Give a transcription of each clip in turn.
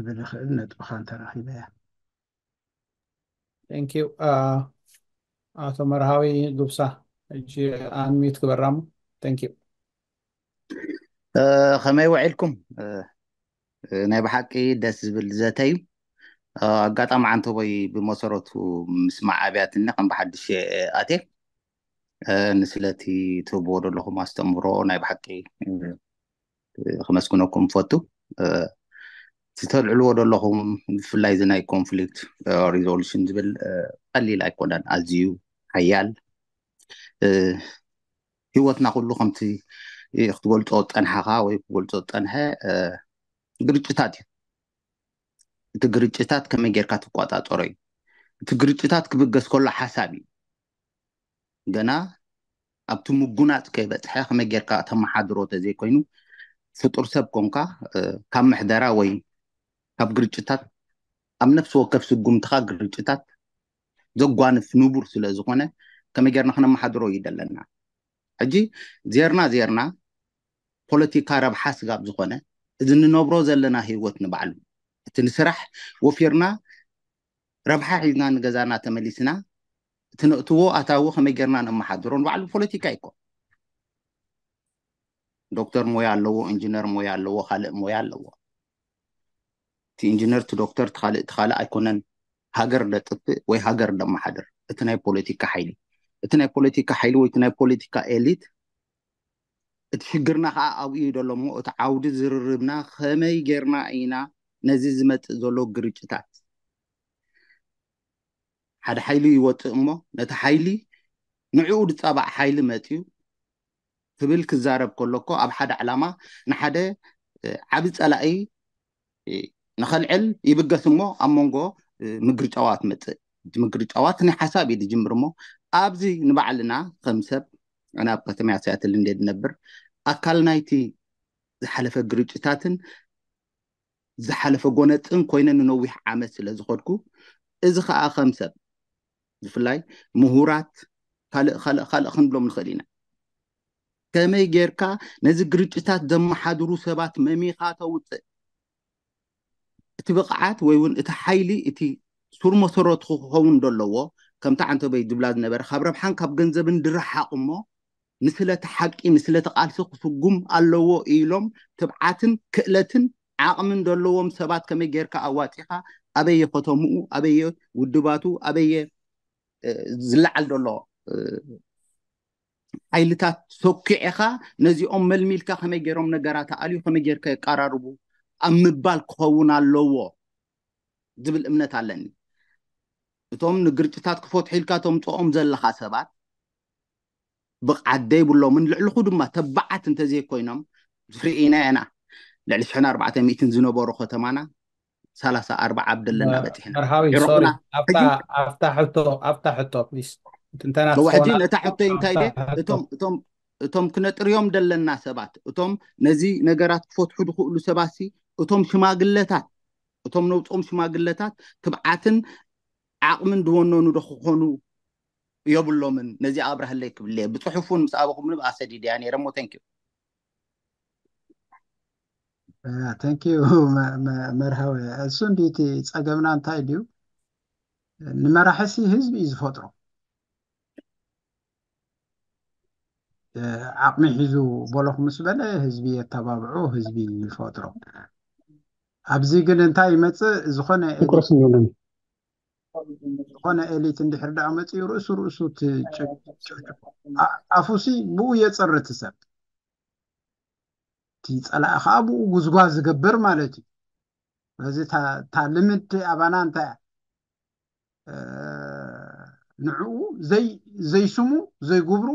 ክብል ይኽእል ነጥብኻ እንተረኺበያ። Thank you. ኣቶ መርሃዊ ጉብሳ፣ ሕጂ unmute ግበራሙ። Thank you. ከመይ ውዒልኩም? ናይ ብሓቂ ደስ ዝብል ዘተ እዩ። ኣጋጣሚ ዓንተቦይ ብመሰረቱ ምስማዕ ኣብያትኒ ከም ብሓድሽ ኣቴ ንስለቲ ትህብዎ ዘለኹም ኣስተምህሮ ናይ ብሓቂ ክመስግነኩም ፈቱ። ዝተልዕልዎ ዘለኹም ብፍላይ እዚ ናይ conflict resolution ዝብል ቀሊል ኣይኮነን፣ ኣዝዩ ሓያል። ህይወትና ኩሉ ከምቲ ክትገልፆ ዝፀናሕካ ወይ ክገልፆ ዝፀንሐ ግርጭታት እዩ። እቲ ግርጭታት ከመይ ጌርካ ትቆፃፀሮ እዩ። እቲ ግርጭታት ክብገስ ከሎ ሓሳብ እዩ። ገና ኣብቲ ምጉናፅ ከይበፅሐ ከመይ ጌርካ ተመሓድሮ ተዘይኮይኑ ፍጡር ሰብ ኮንካ ካብ ምሕደራ ወይ ካብ ግርጭታት ኣብ ነፍሲ ወከፍ ስጉምትኻ ግርጭታት ዘጓንፍ ንቡር ስለ ዝኾነ ከመይ ጌርና ክነመሓድሮ እዩ ዘለና። ሕጂ ዜርና ዜርና ፖለቲካ ረብሓ ስጋብ ዝኾነ እዚ ንነብሮ ዘለና ህይወት ንባዕሉ እቲ ንስራሕ ወፊርና ረብሓ ሒዝና ንገዛና ተመሊስና እቲ ነእትዎ ኣታዊ ከመይ ጌርና ነመሓድሮ ንባዕሉ ፖለቲካ ይኮ ዶክተር ሞያ ኣለዎ፣ ኢንጂነር ሞያ ኣለዎ፣ ካልእ ሞያ ኣለዎ። እቲ ኢንጂነር እቲ ዶክተር እቲ ካልእ እቲ ካልእ ኣይኮነን ሃገር ደጥፍእ ወይ ሃገር ደመሓድር። እቲ ናይ ፖለቲካ ሓይሊ እቲ ናይ ፖለቲካ ሓይሊ ወይ እቲ ናይ ፖለቲካ ኤሊት እቲ ሽግርና ከዓ ኣብኡ እዩ ዘሎ እሞ እቲ ዓውዲ ዝርርብና ከመይ ጌርና ኢና ነዚ ዝመፅእ ዘሎ ግርጭታት ሓደ ሓይሊ ይወፅእ እሞ ነቲ ሓይሊ ንዕኡ ዝፃባዕ ሓይሊ መፅዩ ክብል ክዛረብ ከሎ እኮ ኣብ ሓደ ዕላማ ንሓደ ዓቢ ፀላኢ ንኸልዕል ይብገስ እሞ ኣብ መንጎ ምግርጫዋት መፅእ እቲ ምግርጫዋት ናይ ሓሳብ እዩ ዝጅምር እሞ ኣብዚ ንባዕልና ከም ሰብ ኣነ ኣብ ከተማ ሲያትል እንደ ዝነብር ኣካል ናይቲ ዝሓለፈ ግርጭታትን ዝሓለፈ ጎነፅን ኮይነ ንነዊሕ ዓመት ስለ ዝኸድኩ እዚ ከዓ ከም ሰብ ብፍላይ ምሁራት ካልእ ካልእ ካልእ ክንብሎም ንኽእል ኢና። ከመይ ጌርካ ነዚ ግርጭታት ዘመሓድሩ ሰባት መሚኻ ተውፅእ? እቲ ብቕዓት ወይ እውን እቲ ሓይሊ እቲ ሱር መሰረቱ ክኸውን ዘለዎ ከምቲ ዓንተበይ ዝብላ ዝነበረ ካብ ረብሓን ካብ ገንዘብን ድረሓቕ እሞ ንስለቲ ሓቂ ንስለቲ ቃልሲ ክስጉም ኣለዎ ኢሎም ትብዓትን ክእለትን ዓቕምን ዘለዎም ሰባት ከመይ ጌርካ ኣዋፂኻ ኣበየ ከተምኡ ኣበየ ውድባቱ ኣበየ ዝለዓል ዘሎ ሓይልታት ሰኪዕኻ ነዚኦም መልሚልካ ከመይ ገይሮም ነገራት ኣልዩ ከመይ ጌርካ የቀራርቡ ኣብ ምባል ክኸውን ኣለዎ ዝብል እምነት ኣለኒ። እቶም ንግርጭታት ክፈትሑ ኢልካ ተምፅኦም ዘለኻ ሰባት ብቕዓት ዘይብሎምን ልዕልኹ ድማ ተባዓት እንተዘይኮይኖም ርኢና ኢና። ልዕሊ ሽሕን ኣርባዕተ ሚእትን ዝነበሩ ከተማና ሰላሳ ኣርባዓ ኣብ ደለና በፂሕና። መርሃዊ ሶሪ ኣብታ ሕቶ ኣብታ ሕቶ ፕሊስ ትንተና ሕጂ ነታ ሕቶ እንታይ ደ እቶም እቶም እቶም ክነጥርዮም ደለና ሰባት እቶም ነዚ ነገራት ክፈትሑ ዝኽእሉ ሰባት እቶም ሽማግለታት እቶም ነውፅኦም ሽማግለታት ትብዓትን ዓቕምን ዝወነኑ ዶ ክኾኑ የብሎምን። ነዚ ኣብራህለይ ክብለ ብፅሑፍ እውን ምስ ኣበኹም ንብኣ ሰዲድያ ነይረ ሞ ተንኪዩ ተንኪዩ መርሃዊ እሱ እንዲ እቲ ፀገምና እንታይ ድዩ ንመራሕሲ ህዝቢ እዩ ዝፈጥሮ ዓቕሚ ሒዙ በለኹ ምስ በለ ህዝቢ የተባብዑ ህዝቢ ይፈጥሮ ኣብዚ ግን እንታይ ይመፅእ ዝኾነ ዝኾነ ኤሊት እንድሕር ደኣ መፅኡ ርእሱ ርእሱ ኣፉሲ ብኡ የፅርት ሰብ እቲ ፀላኢ ከዓ ብኡ ጉዝጓዝ ዝገብር ማለት እዩ በዚ እታ ልምድ ኣባና እንታይ ንዕኡ ዘይስሙ ዘይጉብሩ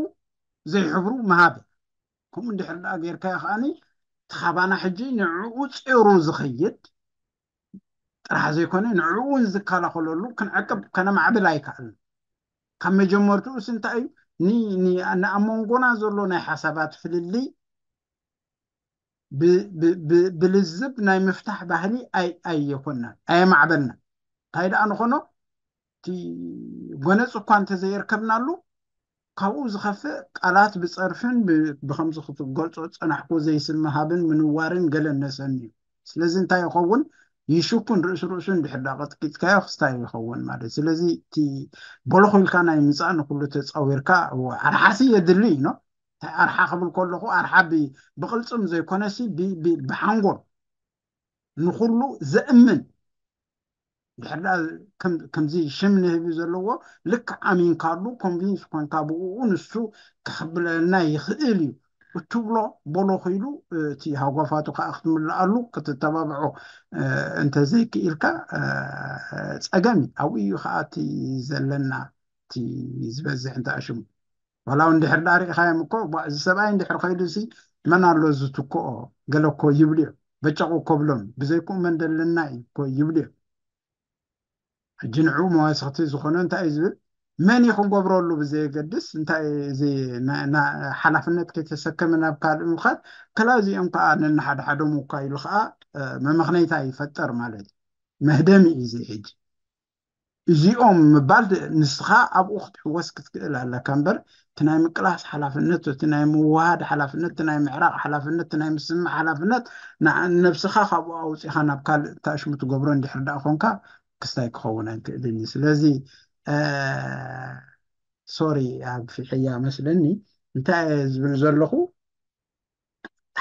ዘይሕብሩ ምሃብ ከምኡ እንድሕር ደኣ ጌርካዮ ከዓኒ እቲ ካባና ሕጂ ንዕኡ ፂሩ ዝኸይድ ጥራሕ ዘይኮነ ንዕኡ እውን ዝከላኸለሉ ክንዕቅብ ከነማዕብል ኣይከኣልን ካብ መጀመርትኡስ እንታይ እዩ ንኣብ መንጎና ዘሎ ናይ ሓሳባት ፍልልይ ብልዝብ ናይ ምፍታሕ ባህሊ ኣይየኮናን ኣየማዕበልናን እንታይ ደኣ ንኾኖ እቲ ጎነፅ እኳ እንተዘየርከብናሉ ካብኡ ዝኸፍእ ቃላት ብፀርፍን ብከምዚ ክትገልፆ ዝፀናሕኩ ዘይስም ምሃብን ምንዋርን ገለን ነሰን እዩ ስለዚ እንታይ ይኸውን ይሽኩን ርእሱ ርእሱ እንድሕር ዳ ቀጥቂጥካዮ ክስታይ ይኸውን ማለት። ስለዚ እቲ በለኹ ኢልካ ናይ ምጻእ ንኩሉ ተጻዊርካ፣ እወ፣ ኣርሓሲ የድሊ እዩ፣ ኖ? እንታይ ኣርሓ ክብል ከለኹ ኣርሓ ብ-፣ ብቕልጽም ዘይኮነሲ ብ-፣ ብ-፣ ብሓንጎል ንኹሉ ዘእምን ድሕር ዳ ከም-፣ ከምዚ ሽም ንህቢ ዘለዎ ልክዕ ኣሚንካሉ ኮንቪንስ ኮንካ ብኡ ንሱ ከኽብለልና ይኽእል እዩ እትብሎ በሎ ኽኢሉ እቲ ሃጓፋቱ ከዓ ክትምልኣሉ ክትተባብዖ እንተዘይክኢልካ ጸገም እዩ። ኣብኡ እዩ ከዓ እቲ ዘለና እቲ ዝበዝሕ እንተ ኣሽሙ ዋላ እውን ድሕር ዳ ርኢኻዮም እኮ ባ-፣ እዚ ሰብኣይ እንድሕር ኸይዱ ሲ መን ኣሎ ዝትክኦ ገለ እኮ ይብሉ እዮም። በጨቑ እኮ ብሎም ብዘይክኡ መን ደለና እዩ እኮ ይብሉ እዮም። ሕጂ ንዕኡ መዋስኽቲ ዝኾነ እንታይ እዩ ዝብል? መን እዩ ክገብረሉ ብዘየገድስ እንታይ እዚ ና-፣ ና-፣ ሓላፍነት ከይተሰከመ ናብ ካልእ ምኻድ ከላ እዚኦም ከዓ ነንሓድሓዶም እኳ ኢሉ ከዓ እ፣ መመኽነይታ ይፈጠር ማለት እዩ። መህደሚ እዩ እዚ ሕጂ። እዚኦም ምባል ድ-፣ ንስኻ ኣብኡ ክትሕወስ ክትክእል ኣለካ እምበር እቲ ናይ ምቅላስ ሓላፍነት እቲ ናይ ምውሃድ ሓላፍነት እቲ ናይ ምዕራቕ ሓላፍነት እቲ ናይ ምስምዕ ሓላፍነት ንዓ-፣ ነብስኻ ካብኡ ኣውፂኻ ናብ ካልእ ታሽሙ ትገብሮ እንድሕር ደኣ ኮንካ ክስታይ ክኸውን ኣይክእልን እዩ። ስለዚ እ፣ ሶሪ ኣግፊሐያ መስለኒ እንታይ እየ ዝብል ዘለኹ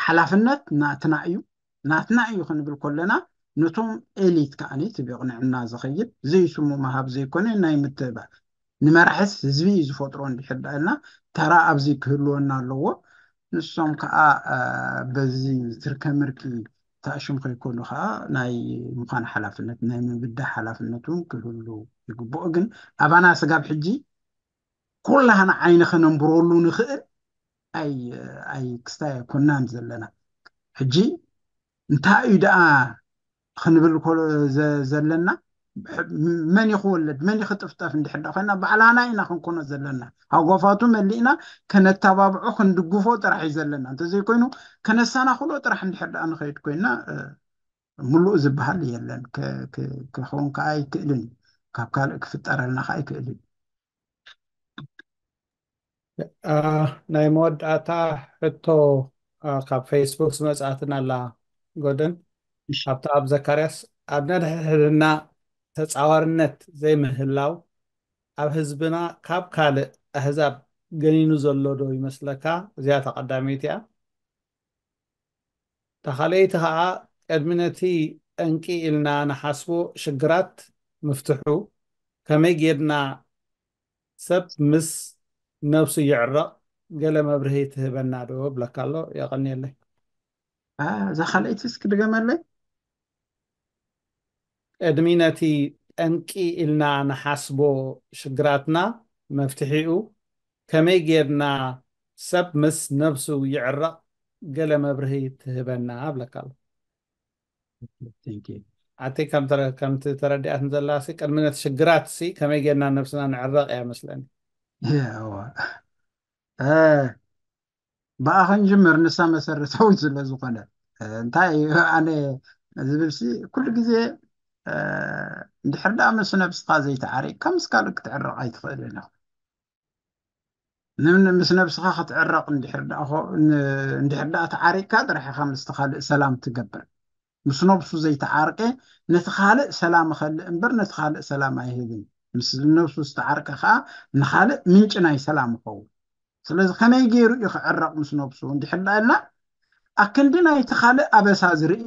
ሓላፍነት ናትና እዩ። ናትና እዩ ክንብል ከለና ነቶም ኤሊት ከዓኒ እቲ ብቕንዕና ዝኸይድ ዘይስሙ ምሃብ ዘይኮነ ናይ ምትህባር ንመራሕስ ህዝቢ እዩ ዝፈጥሮ እንድሕር ዳእልና ተራ ኣብዚ ክህልወና ኣለዎ። ንሶም ከዓ እ፣ በዚ ትርከ ምርኪ ታእሽም ከይኮኑ ከዓ ናይ ምዃን ሓላፍነት ናይ ምብዳህ ሓላፍነት እውን ክህሉ ይግብኦ። ግን ኣባና ስጋብ ሕጂ ኩላህና ዓይኒ ከነንብረሉ ንኽእል ኣይ ኣይ ክስታይ ኣይኮናን ዘለና። ሕጂ እንታይ እዩ ደኣ ክንብል ኮ-፣ ዘ-፣ ዘለና? መን እዩ ክወለድ መን እዩ ክጥፍጠፍ እንድሕር ዳ ኮይና ባዕላና ኢና ክንኮኖ ዘለና። ሃጓፋቱ መሊእና ከነተባብዖ ክንድግፎ ጥራሕ እዩ ዘለና። እንተዘይኮይኑ ከነሰናኽሎ ጥራሕ እንድሕር ደኣ ንኸይድ ኮይና እ፣ ምሉእ ዝበሃል የለን። ከ-፣ ከ-፣ ክኸውን ከዓ ኣይክእልን እዩ። ካብ ካልእ ክፍጠረልና ከዓ ኣይክእልን እዩ። አ፣ ናይ መወዳእታ ሕቶ አ፣ ካብ ፌስቡክ ዝመፅኣትን ኣላ ጎደን እሺ። ኣብታ ኣብ ዘካርያስ ኣብ ነድሕድሕድና ተፃዋርነት ዘይምህላው ኣብ ህዝብና ካብ ካልእ ኣህዛብ ገኒኑ ዘሎ ዶ ይመስለካ? እዚኣ ተቐዳመይቲ እያ። እታ ካልኣይቲ ኸዓ ቅድሚ ነቲ ጠንቂ ኢልና ንሓስቦ ሽግራት ምፍትሑ ከመይ ጌርና ሰብ ምስ ነብሱ ይዕረቕ ገለ መብርሂ ትህበና ዶ ብለካ ኣሎ። የቐንየለይ። አ፣ እዛ ካልኣይቲ እስኪ ድገመለይ። ቅድሚ ነቲ ጠንቂ ኢልና ንሓስቦ ሽግራትና መፍትሒኡ ከመይ ጌርና ሰብ ምስ ነብሱ ይዕረቕ ገለ መብርሂ ትህበና ብለካ ኣሎ። Thank you። ኣቲ ከም ተረ-፣ ከምቲ ተረዲኣትን ዘላ ሲ ቅድሚ ነቲ ሽግራት ሲ ከመይ ጌርና ነብስና ንዕረቕ እያ መስለኒ። እዋ እ፣ ብኣ ክንጅምር ንሳ መሰረታዊት ስለ ዝኾነ እ፣ እንታይ እዩ ኣነ ዝብል ሲ ኩሉ ግዜ እ፣ እንድሕር ደኣ ምስ ነብስኻ ዘይተዓሪቕካ ምስ ካልእ ክትዕረቕ ኣይትኽእልን ኢኻ። ንም-፣ ምስ ነብስኻ ክትዕረቕ እንድሕር ደኣ ኾ-፣ ን-፣ እንድሕር ደኣ ተዓሪቕካ ጥራሕ ኢኻ ምስቲ ካልእ ሰላም ትገብር። ምስ ነብሱ ዘይተዓርቀ ነቲ ካልእ ሰላም እኸልእ እምበር ነቲ ካልእ ሰላም ኣይህብን። ምስ ነብሱ ዝተዓርቀ ከዓ ንኻልእ ምንጪ ናይ ሰላም ይኸውን። ስለዚ ከመይ ገይሩ እዩ ክዕረቕ ምስ ነብሱ እንድሕር ደኣ ኢልና ኣክንዲ ናይቲ ካልእ ኣበሳ ዝርኢ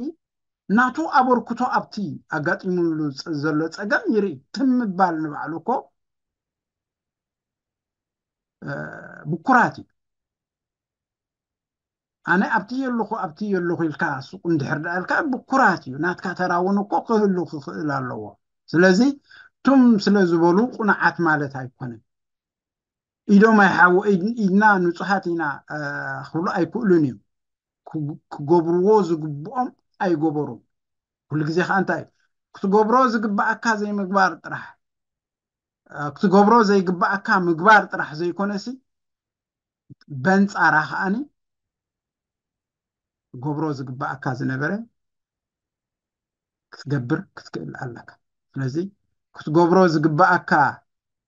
ናቱ ኣበርክቶ ኣብቲ ኣጋጢሙሉ ጸ-፣ ዘሎ ጸገም ይርኢ። ትም ምባል ንባዕሉ እኮ እ፣ ብኩራት እዩ። ኣነ ኣብቲ የለኹ ኣብቲ የለኹ ኢልካ ሱቕ እንድሕር ደኣ ኢልካ ብኩራት እዩ። ናትካ ተራ እውን እኮ ክህሉ ክኽእል ኣለዎ። ስለዚ ቱም ስለ ዝበሉ ቁኑዓት ማለት ኣይኮነን። ኢዶም ኣይሓው ኢድ-፣ ኢድና ንጹሃት ኢና እ፣ ክብሉ ኣይክእሉን እዮም። ክግ-፣ ክገብርዎ ዝግብኦም ኣይገበሩን። ኩሉ ግዜ ከዓ እንታይ እዩ ክትገብሮ ዝግባኣካ ዘይምግባር ጥራሕ እ፣ ክትገብሮ ዘይግባኣካ ምግባር ጥራሕ ዘይኮነሲ በንጻራ ከዓኒ ገብሮ ዝግባኣካ ዝነበረ ክትገብር ክትክእል ኣለካ። ስለዚ ክትገብሮ ዝግባኣካ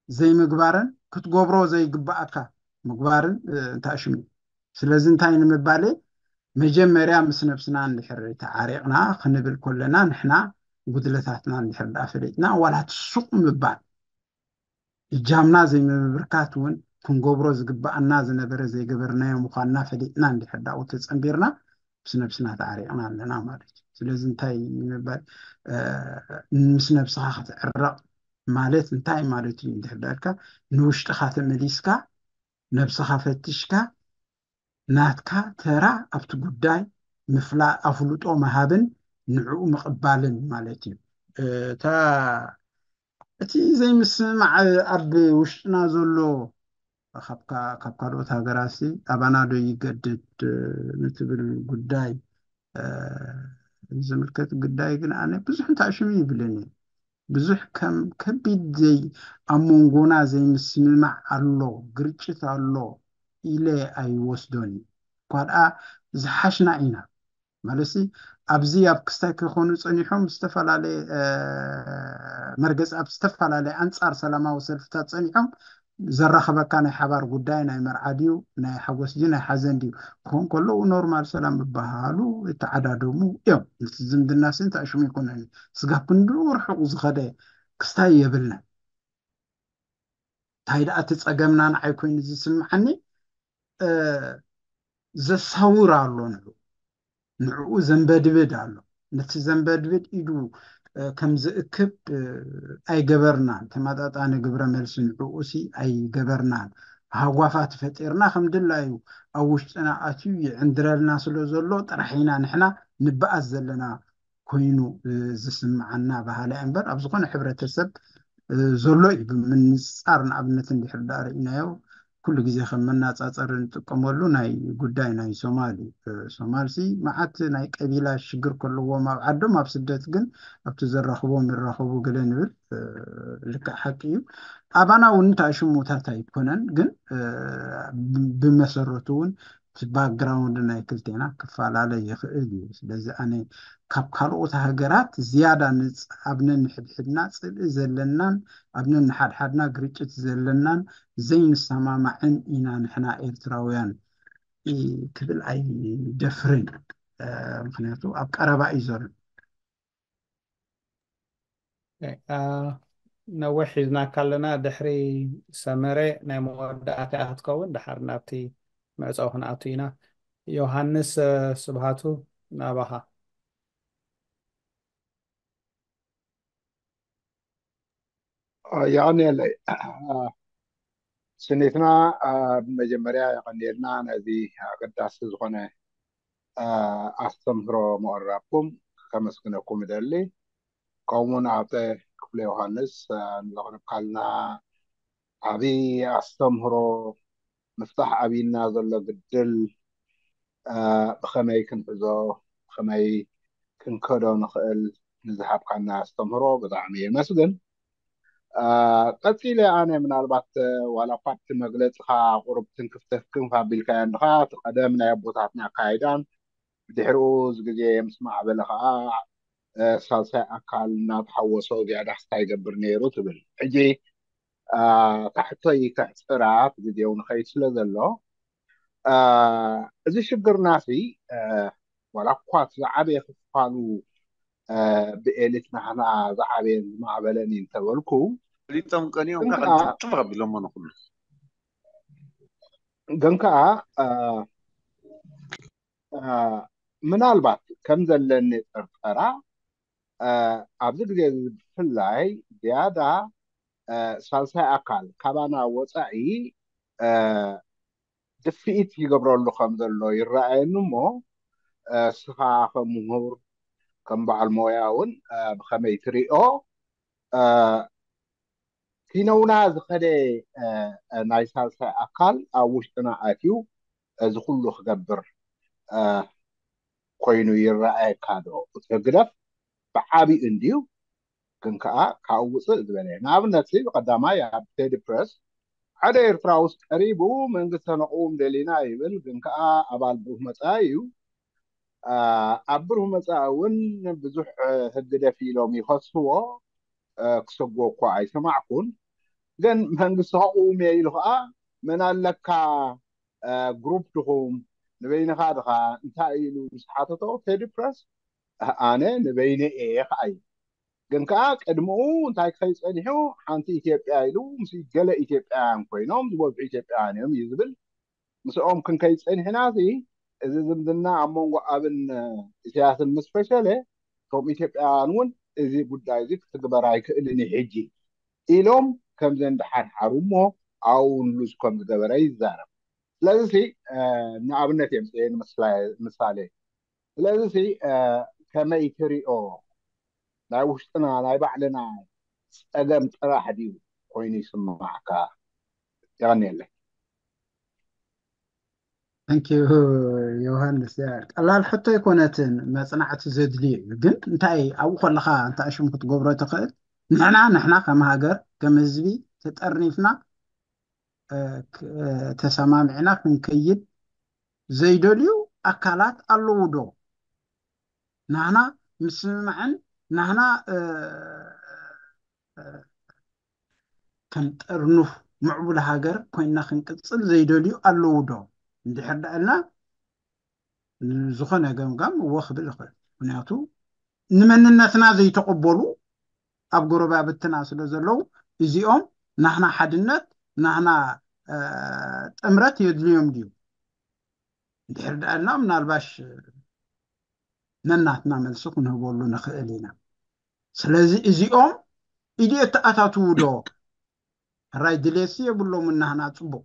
ዘይምግባርን ክትገብሮ ዘይግባኣካ ምግባርን እ፣ እንታይ ሽሙ እዩ። ስለዚ እንታይ ንምባል እየ? መጀመርያ ምስ ነብስና እንድሕር ተዓሪቕና ክንብል ከለና ንሕና ጉድለታትና እንድሕር ደኣ ፈሊጥና ዋላ እቲ ሱቕ ምባል እጃምና ዘይምብርካት እውን ክንገብሮ ዝግባኣና ዝነበረ ዘይገበርናዮ ምዃንና ፈሊጥና እንድሕር ደኣ ተጸንቢርና ምስ ነብስና ተዓሪቕና ኣለና ማለት እዩ። ስለዚ እንታይ ምባል ምስ ነብስኻ ክትዕረቕ ማለት እንታይ ማለት እዩ እንድሕር ደኣ ኢልካ ንውሽጥኻ ተመሊስካ ነብስኻ ፈቲሽካ ናትካ ተራ ኣብቲ ጉዳይ ምፍላጥ ኣፍልጦ ምሃብን ንዕኡ ምቕባልን ማለት እዩ። እታ እቲ ዘይምስምማዕ ኣብ ውሽጥና ዘሎ ካብ ካልኦት ሃገራትሲ ኣባና ዶ ይገድድ ንትብል ጉዳይ ዝምልከት ጉዳይ ግን ኣነ ብዙሕ እንተኣሽሙ ይብልን እዩ። ብዙሕ ከም ከቢድ ዘይ ኣብ መንጎና ዘይምስምማዕ ኣሎ፣ ግርጭት ኣሎ ኢለ ኣይወስዶን እዩ። እኳ ደኣ ዝሓሽና ኢና ማለትሲ ኣብዚ ኣብ ክስታይ ክኾኑ ጸኒሖም ዝተፈላለየ መርገጽ ኣብ ዝተፈላለየ ኣንጻር ሰላማዊ ሰልፍታት ጸኒሖም ዘራኽበካ ናይ ሓባር ጉዳይ ናይ መርዓ ድዩ ናይ ሓጎስ ድዩ ናይ ሓዘን ድዩ ክኾን ከለዉ ኖርማል ሰላም ምባሃሉ ይተዓዳደሙ እዮም። እቲ ዝምድና ሲ እንተኣሽሙ ይኮነን ስጋብ ክንድኡ ርሑቕ ዝኸደ ክስታይ የብልናን። እንታይ ደኣ እቲ ጸገምና ንዓይ ኮይኑ ዝስምዓኒ ዘሳውር ኣሎ ንዑ ንዕኡ ዘንበድብድ ኣሎ። ነቲ ዘንበድብድ ኢዱ ከም ዝእክብ ኣይገበርናን። ተመጣጣኒ ግብረ መልሲ ንዕኡ ሲ ኣይገበርናን። ሃጓፋት ፈጢርና ከም ድላዩ ኣብ ውሽጥና ኣትዩ ይዕንድረልና ስለ ዘሎ ጥራሕ ኢና ንሕና ንበኣስ ዘለና ኮይኑ ዝስምዓና በሃላይ እምበር ኣብ ዝኾነ ሕብረተሰብ ዘሎ እዩ። ብምንጻር ንኣብነት እንድሕር ደኣ ርኢናዮ ኩሉ ግዜ ከም መናጻጸሪ እንጥቀመሉ ናይ ጉዳይ ናይ ሶማል እዩ። ሶማልሲ መዓት ናይ ቀቢላ ሽግር ከለዎም ኣብ ዓዶም ኣብ ስደት ግን ኣብቲ ዘራኽቦም ይራኸቡ ገለ ንብል ልክዕ ሓቂ እዩ። ኣባና እውን እንታይ ሽሙታት ኣይኮነን ግን ብመሰረቱ እውን እቲ ባክግራውንድ ናይ ክልቴና ክፈላለ ይኽእል እዩ። ስለዚ ኣነ ካብ ካልኦት ሃገራት ዝያዳ ንጽ- ኣብ ነንሕድሕድና ጽልኢ ዘለናን ኣብ ነንሓድሓድና ግርጭት ዘለናን ዘይንሰማማዕን ኢና ንሕና ኤርትራውያን እ- ክብል ኣይደፍርን። እ፣ ምክንያቱ ኣብ ቀረባ እዩ ዘሎ። ነዊሕ ሒዝናካ ኣለና። ድሕሪ ሰመረ ናይ መወዳእታ ክትከውን፣ ድሓር ናብቲ መዕፀዊ ክንኣቱ ኢና። ዮሃንስ ስብሃቱ፣ ናባኻ። የቐንየለይ። ስኒትና፣ ብመጀመርያ የቐንየልና ነዚ ኣገዳሲ ዝኾነ ኣስተምህሮ ምቕራብኩም ከመስግነኩም እደሊ። ከምኡውን ኣፀ ክፍለ ዮሃንስ ንዘቕረብካልና ዓብዪ ኣስተምህሮ፣ ምፍታሕ ኣብይና ዘሎ ግድል ብኸመይ ክንሕዞ፣ ብኸመይ ክንከዶ ንኽእል ንዝሃብካና ኣስተምህሮ ብጣዕሚ የመስግን። ቀፂለ ኣነ ምናልባት ዋላ እኳ ኣብቲ መግለፅኻ ቁሩብ ትንክፍ ተክንፍ ኣቢልካዮ እንድኻ፣ እቲ ቀደም ናይ ኣቦታትና ኣካይዳን ብድሕሪኡ እዚ ግዜ ምስ ማዕበለ ከዓ ሳልሳይ ኣካል እናተሓወሶ ዝያዳ ክስታይ ይገብር ነይሩ ትብል። ሕጂ እታ ሕቶይ ከሕፅራ እቲ ግዜ እውን ይኸይድ ስለ ዘሎ፣ እዚ ሽግርና ሲ ዋላ እኳ እቲ ዝዓበየ ክፋሉ ብኤሊት ናህና ዝዓበየን ዝማዕበለን እዩ እንተበልኩ፣ ፈሊጦም ቀንዮም ግን ከዓ ቅልጥፍ ኣቢሎሞ ንኩሉ። ግን ከዓ ምናልባት ከም ዘለኒ ጥርጠራ ኣብዚ ግዜ እዚ ብፍላይ ዝያዳ ሳልሳይ ኣካል ካባና ወፃኢ ድፍኢት ይገብረሉ ከም ዘሎ ይረኣየኒ እሞ፣ እስኻ ከም ምሁር ከም በዓል ሞያ እውን ብኸመይ ትሪኦ? ኪነውና ዝኸደ ናይ ሳልሳይ ኣካል ኣብ ውሽጥና ኣትዩ እዚ ኩሉ ክገብር ኮይኑ ይረኣየካ ዶ? እቲ ህግደፍ ብዓቢኡ እንድዩ፣ ግን ከኣ ካብኡ ውፅእ ዝበለ። ንኣብነት፣ ብቐዳማይ ኣብ ቴዲ ፕረስ ሓደ ኤርትራውስ ቀሪቡ መንግስቲ ነቕውም ደሊና ይብል፣ ግን ከኣ ኣባል ብሩህ መጻኢ እዩ። ኣብ ብሩህ መጻኢ እውን ብዙሕ ህግደፍ ኢሎም ይኸስዎ፣ ክሰግዎ እኳ ኣይሰማዕኩን። ግን መንግስቲ ከቕውም እየ ኢሉ ከኣ መን ኣለካ ግሩፕ ድኹም ንበይንኻ ድኻ እንታይ ኢሉ ምስ ሓተቶ ቴዲ ፕረስ ኣነ ንበይነ እየ ከኣ ኢሉ። ግን ከዓ ቅድምኡ እንታይ ክኸይ ፀኒሑ? ሓንቲ ኢትዮጵያ ኢሉ ምስ ገለ ኢትዮጵያውያን ኮይኖም ዝበዝሑ ኢትዮጵያውያን እዮም እዩ ዝብል። ምስኦም ክንከይ ፀኒሕና እዚ ዝምድና ኣብ መንጎ ኣብን ኢሳያስን ምስ ፈሸለ፣ እቶም ኢትዮጵያውያን እውን እዚ ጉዳይ እዚ ክትግበር ኣይክእልን እዩ ሕጂ ኢሎም ከም ዘንድሓርሓሩ እሞ ኣብኡ እውን ሉዝ ከም ዝገበረ ይዛረብ። ስለዚ ንኣብነት እዮም ምሳሌ። ስለዚ ከመይ ትሪኦ? ናይ ውሽጥና ናይ ባዕልና ፀገም ጥራሕ ድዩ ኮይኑ ይስማዕካ? የቐንየለይ። Thank you ዮሃንስ። ቀላል ሕቶ ኣይኮነትን፣ መፅናዕቲ ዘድልዩ እዩ። ግን እንታይ ኣብኡ ከለካ እንታይ ሽም ክትገብሮ ትኽእል? ንሕና ንሕና ከም ሃገር ከም ህዝቢ ተጠርኒፍና ተሰማሚዕና ክንከይድ ዘይደልዩ ኣካላት ኣለዉ ዶ? ናህና ምስምማዕን ናህና ከም ጠርኑፍ ምዕቡል ሃገር ኮይና ክንቅፅል ዘይደልዩ ኣለዉ ዶ? እንድሕር ደኣልና ዝኾነ ገምጋም እወ ክብል ይኽእል። ምክንያቱ ንመንነትና ዘይተቐበሉ ኣብ ጎረባብትና ስለ ዘለዉ እዚኦም ናህና ሓድነት ናህና ጥምረት የድልዮም ድዩ? እንድሕር ደኣልና ምናልባሽ ነናትና መልሲ ክንህበሉ ንኽእል ኢና። ስለዚ እዚኦም ኢድ የተኣታትዉ ዶ? ሕራይ ድሌትሲ የብሎምን ናህና ፅቡቕ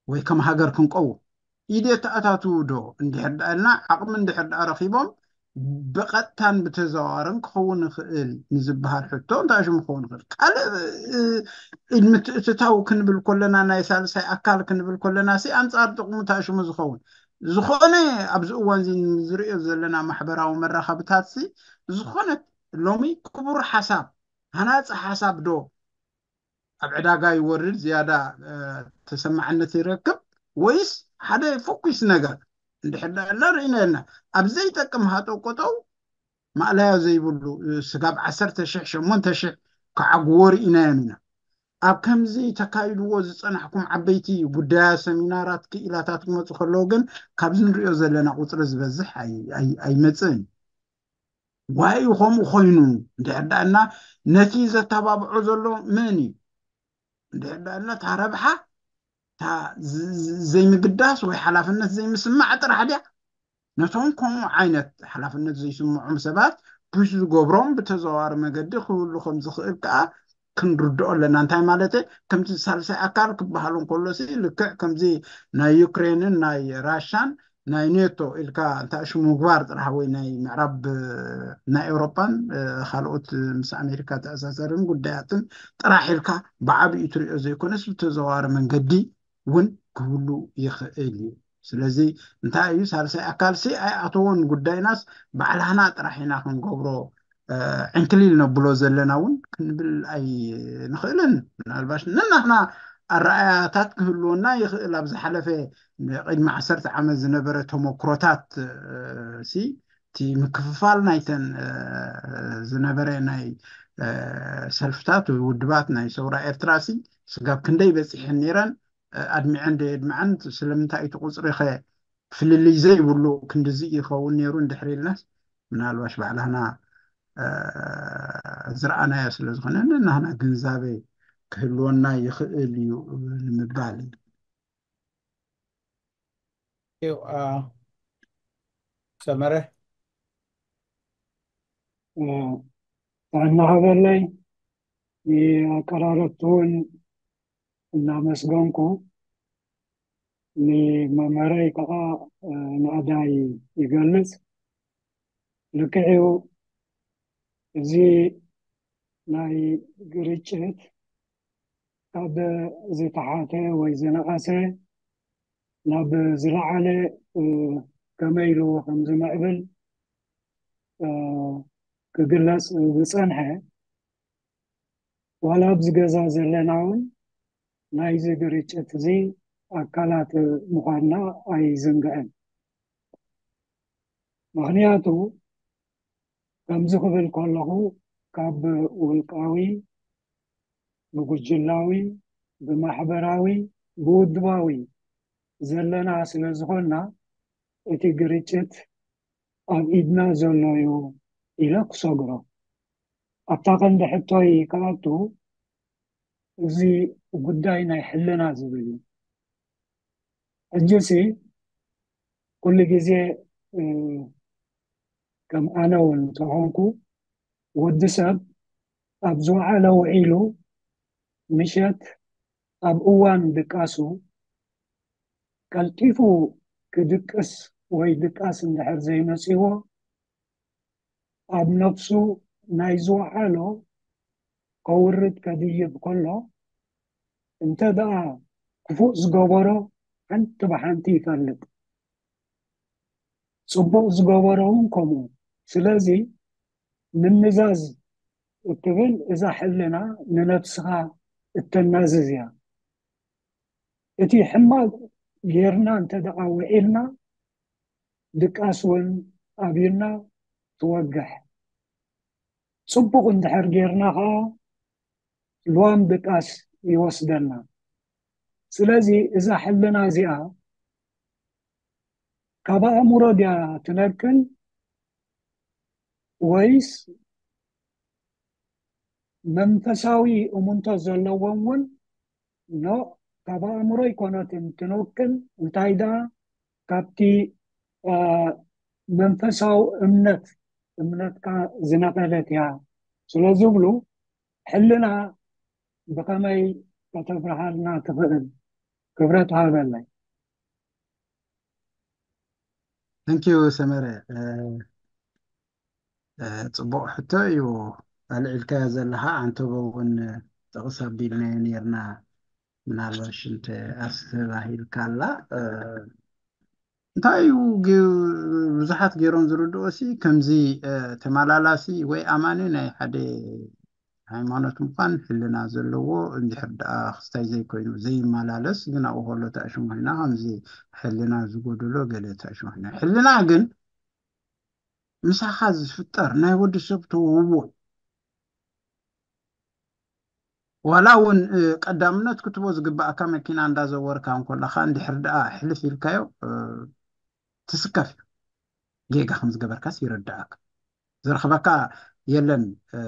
ወይ ከም ሃገር ክንቀውም ኢድ የተኣታትዉ ዶ? እንድሕር ደኣልና ዓቕሚ እንድሕር ደኣ ረኺቦም ብቐጥታን ብተዘዋዋርን ክኸውን ይኽእል ንዝበሃል ሕቶ እንታይ ሽሙ ክኸውን ይኽእል? ካልእ ኢድ ምትእትታው ክንብል ከለና ናይ ሳልሳይ ኣካል ክንብል ከለና ሲ ኣንፃር ጥቕሙ እንታይ ሽሙ ዝኸውን? ዝኾነ ኣብዚ እዋን እዚ ንዝሪኦ ዘለና ማሕበራዊ መራኸብታት ሲ ዝኾነ ሎሚ ክቡር ሓሳብ ሃናፂ ሓሳብ ዶ ኣብ ዕዳጋ ይወርድ ዝያዳ ተሰማዕነት ይረክብ ወይስ ሓደ ፎኩስ ነገር እንድሕር ደኣ ሪኢና የልና ኣብ ዘይጠቅም ሃጠው ቆጠው ማእለያ ዘይብሉ ስጋብ ዓሰርተ ሽሕ ሸሞንተ ሽሕ ክዓግዎ ርኢናዮም ኢና። ኣብ ከምዚ ተካይድዎ ዝፀናሕኩም ዓበይቲ ጉዳያት ሰሚናራት ክኢላታት ክመፁ ከለዉ ግን ካብዚ ንሪኦ ዘለና ቁፅሪ ዝበዝሕ ኣይመፅእን። ዋይ ከምኡ ኮይኑ እንድሕር ደኣልና ነቲ ዘተባብዖ ዘሎ መን እዩ? እንድሕር ደኣልና እታ ረብሓ ዘይምግዳስ ወይ ሓላፍነት ዘይምስማዕ ጥራሕ ድያ? ነቶም ከምኡ ዓይነት ሓላፍነት ዘይስምዖም ሰባት ፑሽ ዝገብሮም ብተዘዋዋሪ መገዲ ክህሉ ከም ዝኽእል ከዓ ክንርድኦ ኣለና። እንታይ ማለት ከምቲ ሳልሳይ ኣካል ክበሃል እንከሎ ልክዕ ከምዚ ናይ ዩክሬንን ናይ ራሻን ናይ ኔቶ ኢልካ እንታይ ሽሙ ምግባር ጥራሕ ወይ ናይ ምዕራብ ናይ ኤውሮጳን ካልኦት ምስ ኣሜሪካ ተኣሳሰርን ጉዳያትን ጥራሕ ኢልካ ብዓብኡ ትሪኦ ዘይኮነስ ብተዘዋዋሪ መንገዲ እውን ክህሉ ይኽእል እዩ። ስለዚ እንታይ እዩ ሳልሳይ ኣካል ሲ ኣይኣተዎን ጉዳይናስ ባዕላህና ጥራሕ ኢና ክንገብሮ ዕንክሊል ነብሎ ዘለና እውን ክንብል ኣይንኽእልን። ምናልባሽ ነናህና ኣረኣያታት ክህልወና ይኽእል። ኣብ ዝሓለፈ ቅድሚ ዓሰርተ ዓመት ዝነበረ ተመክሮታት ሲ እቲ ምክፍፋል ናይተን ዝነበረ ናይ ሰልፍታት ውድባት ናይ ሰውራ ኤርትራ ሲ ስጋብ ክንደይ በፂሐን ነይረን ኣድሚዐን ዶ የድምዐን ስለምንታይ እቲ ቁፅሪ ኸ ፍልልይ ዘይብሉ ክንድዚ ይኸውን ነይሩ እንድሕር ኢልናስ ምናልባሽ ባዕላህና ዝረኣናዮ ስለ ዝኾነ ነናህና ግንዛበ ክህልወና ይኽእል እዩ ንምባል እዩ። ሰመረ ጥዕና ሃበለይ። ኣቀራረብቲ እውን እናመስገንኩ ንመምህረይ ከዓ ንኣዳይ ይገልፅ። ልክዕ እዩ፣ እዚ ናይ ግርጭት ካብ ዝተሓተ ወይ ዝነኣሰ ናብ ዝለዓለ ከመይ ኢሉ ከም ዝምዕብል ክግለፅ ዝፀንሐ ዋላ ኣብዚ ገዛ ዘለና እውን ናይዚ ግርጭት እዚ ኣካላት ምዃንና ኣይዝንግዕን። ምኽንያቱ ከምዚ ክብል ከለኹ ካብ ውልቃዊ፣ ብጉጅላዊ፣ ብማሕበራዊ፣ ብውድባዊ ዘለና ስለ ዝኾንና እቲ ግርጭት ኣብ ኢድና ዘሎ እዩ ኢለ ክሰግሮ። ኣብታ ቀንዲ ሕቶይ ክኣቱ፣ እዚ ጉዳይ ናይ ሕልና ዝብል እዩ። ሕጂሲ ኩሉ ግዜ፣ እ፣ ከም ኣነ እውን እንተኾንኩ፣ ወዲ ሰብ ኣብ ዝወዓለ ውዒሉ፣ ምሸት ኣብ እዋን ድቃሱ ቀልጢፉ ክድቅስ ወይ ድቃስ እንድሕር ዘይመጺዎ፣ ኣብ ነፍሱ ናይ ዝወዓሎ ከውርድ ከድይብ ከሎ፣ እንተ ደኣ ክፉእ ዝገበሮ ሓንቲ ብሓንቲ ይፈልጥ፣ ጽቡቕ ዝገበሮ እውን ከምኡ። ስለዚ ምንዛዝ እትብል እዛ ሕልና ንነብስኻ እተናዝዝ እያ። እቲ ሕማቕ ጌርና እንተ ደኣ ውዒልና፣ ድቃስ እውን ኣብዩና ትወግሕ። ጽቡቕ እንድሕር ጌርና ኸኣ ልዋም ድቃስ ይወስደና። ስለዚ እዛ ሕልና እዚኣ ካብ ኣእምሮ ድያ ትነቅል ወይስ መንፈሳዊ እሙንቶ ዘለዎም እውን ኖ፣ ካብ ኣእምሮ ኣይኮነትን ትነቅል፣ እንታይ ደኣ ካብቲ፣ እ፣ መንፈሳዊ እምነት፣ እምነትካ ዝነቐለት እያ ስለ ዝብሉ፣ ሕልና ብኸመይ ከተብርሃልና ትኽእል? ክብረት ሃበለይ። Thank you ሰመረ። እ፣ እ፣ ጽቡቕ ሕቶ እዩ ኣልዒልካዮ ዘለኻ። ኣንተቦ እውን ጥቕስ ኣቢልናዮ ነይርና፣ ምናልባሽ እንተ ኣስተባሂልካላ። እ፣ እንታይ እዩ ግ-፣ ብዙሓት ገይሮም ዝርድኦ ሲ ከምዚ፣ እ፣ ተመላላሲ ወይ ኣማኒ ናይ ሓደ ሃይማኖት ምዃን ሕልና ዘለዎ እንድሕር ደኣ ክስታይ ዘይኮይኑ ዘይመላለስ፣ ግን ኣብኡ ከሎ ተኣሽሙ ኮይና ከምዚ ሕልና ዝጎደሎ ገለ ተኣሽሙ ኮይና። ሕልና ግን ምሳኻ ዝፍጠር ናይ ወዲ ሰብ ተውህቦ። ዋላ እውን፣ እ፣ ቀዳምነት ክትቦ ዝግባእካ መኪና እንዳዘወርካ እንከለኻ እንድሕር ደኣ ሕልፍ ኢልካዮ፣ እ፣ ትስከፍ እዩ። ጌጋ ከም ዝገበርካስ ይርድኣካ። ዝረኽበካ የለን፣ እ፣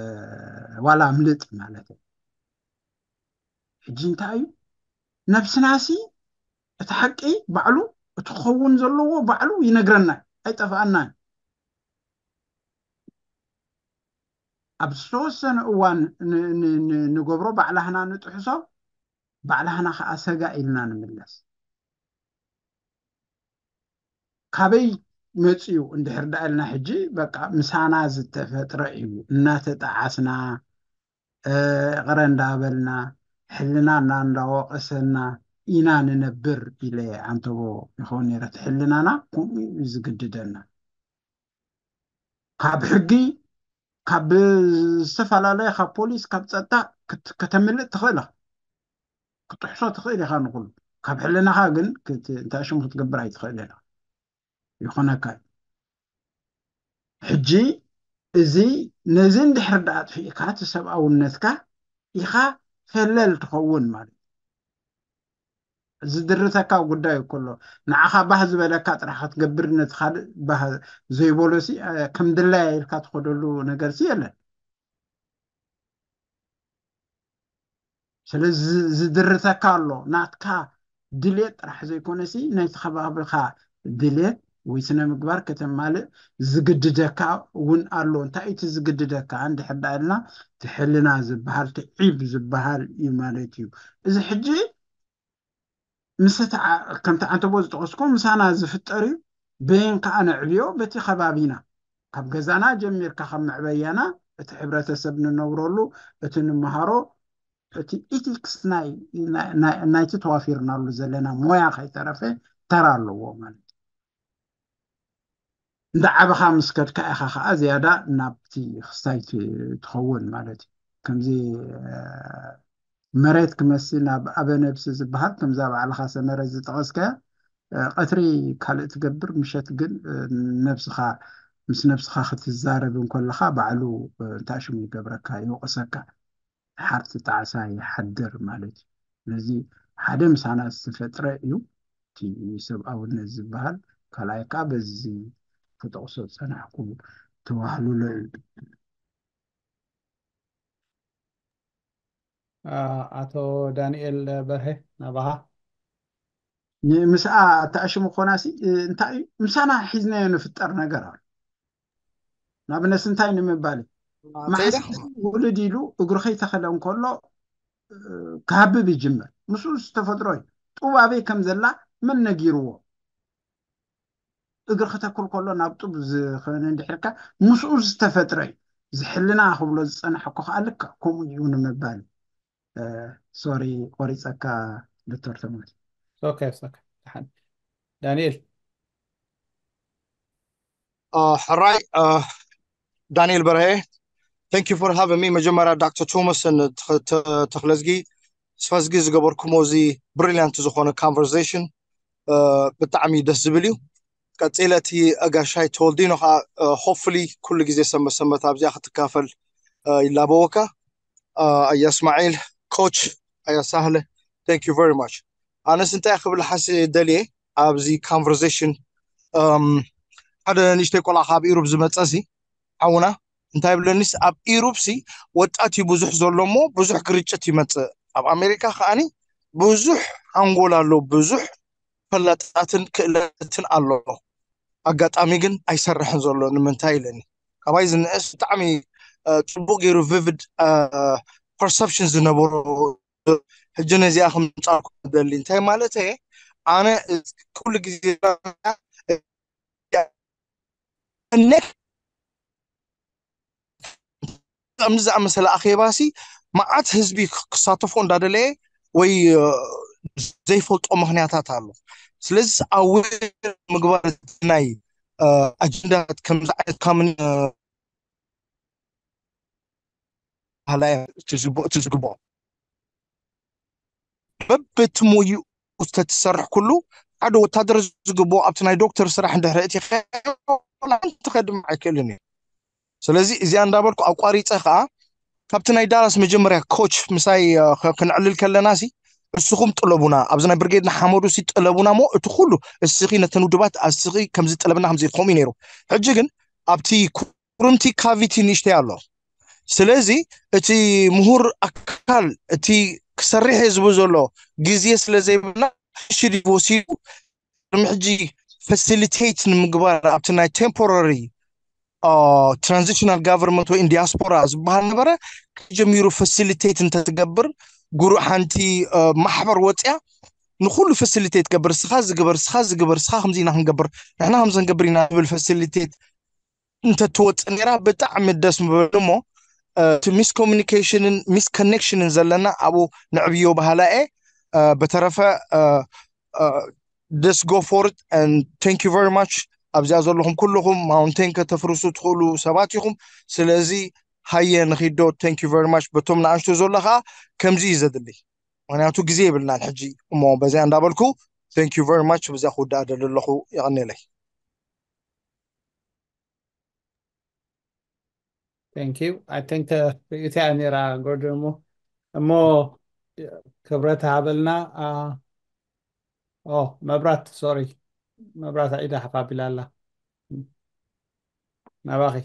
ዋላ ኣምልጥ ማለት እዩ። ሕጂ እንታይ እዩ? ነብስናሲ እቲ ሓቂ ባዕሉ፣ እቲ ክኸውን ዘለዎ ባዕሉ ይነግረና እዩ። ኣይጠፍኣናን። ኣብ ዝተወሰነ እዋን ን-፣ ን-፣ ን-፣ ንገብሮ ባዕላህና ንጥሕሶ፣ ባዕላህና ኸዓ ሰጋ ኢልና ንምለስ። ካበይ መጽዩ እንድሕር ደኣ ኢልና ሕጂ በቃ ምሳና ዝተፈጥረ እዩ። እናተጠዓስና፣ እ፣ ይቕረ እንዳበልና፣ ሕልናና እንዳወቐሰና ኢና ንነብር ኢለ ኣንተቦ ይኸውን ነይረ። እቲ ሕልናና ከምኡ እዩ ዝግድደና። ካብ ሕጊ፣ ካብ ዝተፈላለየ፣ ካብ ፖሊስ፣ ካብ ጸጥታ ክት-፣ ከተምልጥ ትኽእል ኢኻ። ክጥሕሶ ትኽእል ኢኻ ንኹሉ። ካብ ሕልናኻ ግን ክት-፣ እንታይ ሽሙ ክትገብር ኣይትኽእል ኢኻ። ይኾነካ እዩ። ሕጂ እዚ፣ ነዚ እንድሕር ደኣ ኣጥፊእካ፣ እቲ ሰብኣውነትካ ኢኻ ፈለል ትኸውን ማለት እዩ። ዝድርተካ ጉዳይ እኮ ኣሎ። ንዓኻ ባህ ዝበለካ ጥራሕ ክትገብር፣ ነቲ ካልእ ባህ ዘይበሎሲ፣ እ፣ ከም ድላያ ኢልካ ትኸደሉ ነገርሲ የለን። ስለዚ ዝ-፣ ዝድርተካ ኣሎ። ናትካ ድሌት ጥራሕ ዘይኮነሲ፣ ናይቲ ከባቢኻ ድሌት ወይ ስነ ምግባር ከተማልእ ዝግድደካ እውን ኣሎ። እንታይ እዩ እቲ ዝግድደካ? እንድሕር ደኣ ኢልና፣ እቲ ሕልና ዝበሃል፣ እቲ ዒብ ዝበሃል እዩ ማለት እዩ። እዚ ሕጂ ምስ እቲ ዓ-፣ ከምቲ ዓንተቦ ዝጠቐስኮ ምሳና ዝፍጠር እዩ። በየን ከኣ ነዕብዮ? በቲ ከባቢና፣ ካብ ገዛና ጀሚርካ፣ ካብ መዕበያና፣ እቲ ሕብረተሰብ ንነብረሉ፣ እቲ ንምሃሮ፣ እቲ ኢቲክስ ናይ፣ ናይ፣ ናይ፣ ናይቲ ተዋፊርናሉ ዘለና ሞያ ከይተረፈ ተራ ኣለዎ ማለት እዩ። እንዳዓበኻ ምስ ከድካ ኢኻ ኸዓ ዝያዳ ናብቲ ክስታይ ት-፣ ትኸውን ማለት እዩ። ከምዚ፣ እ፣ መሬት ክመስል ናብ ኣበ ነብሲ ዝበሃል፣ ከምዛ ባዕልኻ ሰመረ ዝጠቐስካያ፣ እ፣ ቀትሪ ካልእ ትገብር፣ ምሸት ግን፣ እ፣ ነብስኻ፣ ምስ ነብስኻ ክትዛረብ እንከለኻ ባዕሉ፣ እ፣ እንታይ ሽሙ ይገብረካ፣ ይወቕሰካ። ሓርቲ ጣዕሳ ይሓድር ማለት እዩ። ስለዚ ሓደ ምሳና ዝተፈጥረ እዩ፣ እቲ ሰብኣውነት ዝበሃል። ካልኣይ ከዓ በዚ ክጠቕሶ ዝጸናሕኩ ተዋህልሎ እዩ። ኣቶ ዳንኤል በርሀ ናባኻ። ምስኣ ኣተኣሽሙ ኮናሲ እንታይ እዩ? ምሳና ሒዝናዮ ንፍጠር ነገር ኣሎ። ንኣብነት እንታይ ንምባል እዩ? ማሕሰብ ውልድ ኢሉ እግሩ ከይተኸለ እንከሎ ክሃብብ ይጅምር። ምስኡ ዝተፈጥሮ እዩ። ጡብ ኣበይ ከም ዘላ መን ነጊርዎ? እግሪ ከተክል ከሎ ናብ ጡብ ዝኸነ እንድሕርካ ምስኡ ዝተፈጥረ እዩ። ዝሕልና ክብሎ ዝጸናሕኩ ከዓ ልካ ከምኡ እዩ ንምባል። ሶሪ ቆሪፀካ ዶክተር ተማስ። ኦኬ ኦኬ። ደሓን ዳንኤል። ሕራይ ዳንኤል በርሀ። Thank you for having me። መጀመርያ ዶክተር ቶማስን ተኽለዝጊ ስፈዝጊ ዝገበርኩሞ እዚ ብሪሊያንት ዝኾነ ኮንቨርሴሽን ብጣዕሚ ደስ ዝብል እዩ። ቀፂለ እቲ ኣጋሻይ ተወልዲኖ ከዓ ሆፕፉሊ ኩሉ ግዜ ሰንበት ሰንበት ኣብዚኣ ክትካፈል ይላበወካ። ኣያ እስማዒል፣ ኮች ኣያ ሳህለ፣ thank you very much። ኣነስ እንታይ ክብል ሓስ ደልየ ኣብዚ ኮንቨርሴሽን ሓደ ንእሽተይ ቆልዓ ካብ ኢሩብ ዝመፀ ሲ ሓውና እንታይ ብለኒስ ኣብ ኢሩብ ሲ ወጣት እዩ ብዙሕ ዘሎ እሞ ብዙሕ ግርጭት ይመፅእ። ኣብ ኣሜሪካ ከዓኒ ብዙሕ ሓንጎል ኣሎ፣ ብዙሕ ፈላጣትን ክእለትን ኣሎ። ኣጋጣሚ ግን ኣይሰርሕን ዘሎ ንምንታይ ኢለኒ። ካባይ ዝንእስ ብጣዕሚ ጽቡቅ ገይሩ ቪቪድ ፐርሰፕሽን ዝነበሮ ሕጂ ነዚኣ ከምጻልኩ ደሊ እንታይ ማለት ኣነ ኩሉ ግዜ ከምዚ ዝኣመሰለ ኣኼባ ሲ መዓት ህዝቢ ክሳተፎ እንዳደለየ ወይ ዘይፈልጦ ምክንያታት ኣሎ። ስለዚ ኣዌር ምግባር ናይ ኣጀንዳታት ከምዚ ዓይነት ካምን ባህላ እቲ ዝግብኦ በብቲ ሙይኡ ዝተትሰርሕ ኩሉ ሓደ ወታደር ዝግብኦ ኣብቲ ናይ ዶክተር ስራሕ እንድሕሪ እቲ ሓንቲ ከድም ኣይክእልን እዩ። ስለዚ እዚኣ እንዳበልኩ ኣቋሪፀ ከዓ ካብቲ ናይ ዳላስ መጀመርያ ኮች ምሳይ ክንዕልል ከለና ሲ እስኹም ጥለቡና ኣብዚ ናይ ብርጌድ ንሓመዱ ሲ ጥለቡና ሞ እቲ ኩሉ እስኺ ነተን ውድባት እስኺ ከምዚ ጥለብና ከምዚ ከምኡ ነይሩ። ሕጂ ግን ኣብቲ ኩርምቲ ካቪቲ ንእሽተይ ኣሎ። ስለዚ እቲ ምሁር ኣካል እቲ ክሰርሕ እየ ዝብል ዘሎ ግዜ ስለ ዘይብልና ሽድ ወሲዱ ቅድሚ ሕጂ ፈሲሊቴት ንምግባር ኣብቲ ናይ ቴምፖራሪ ትራንዚሽናል ጋቨርንመንት ወይ ዲያስፖራ ዝበሃል ነበረ። ከጀሚሩ ፈሲሊቴት እንተትገብር ጉሩእ ሓንቲ ማሕበር ወፅያ ንኩሉ ፈሲሊቴት ትገብር፣ ስኻ ዝግበር፣ ስኻ ዝግበር፣ ስኻ ከምዚ ኢና ክንገብር፣ ንሕና ከምዚ ክንገብር ኢና ዝብል ፈሲሊቴት እንተትወፅእ ነይራ ብጣዕሚ ደስ ምበሉ። እሞ እቲ ሚስኮሚኒኬሽንን ሚስኮኔክሽንን ዘለና ኣብኡ ንዕብዮ ባህላኤ። በተረፈ ደስ ጎ ፎርት። Thank you very much። ኣብዚኣ ዘለኹም ኩልኹም ማውንቴን ከተፍርሱ ትኽእሉ ሰባት ኢኹም። ስለዚ ሃየ ንኺዶ። Thank you very much። በቶም ንኣሽቱ ዘሎ ከዓ ከምዚ እዩ ዘድሊ፣ ምክንያቱ ግዜ የብልናን ሕጂ። እሞ በዚኣ እንዳበልኩ thank you very much። ብዛ ክውዳእ ደሊ ኣለኹ። የቐኔለይ። Thank you። I think ርእይቶ እያ ነይራ ጎርደን እሞ እሞ ክብረት ሃበልና። ኦ መብራት ሶሪ መብራት ኢዳ ሓፍ ኣቢላ ኣላ ናባኺ።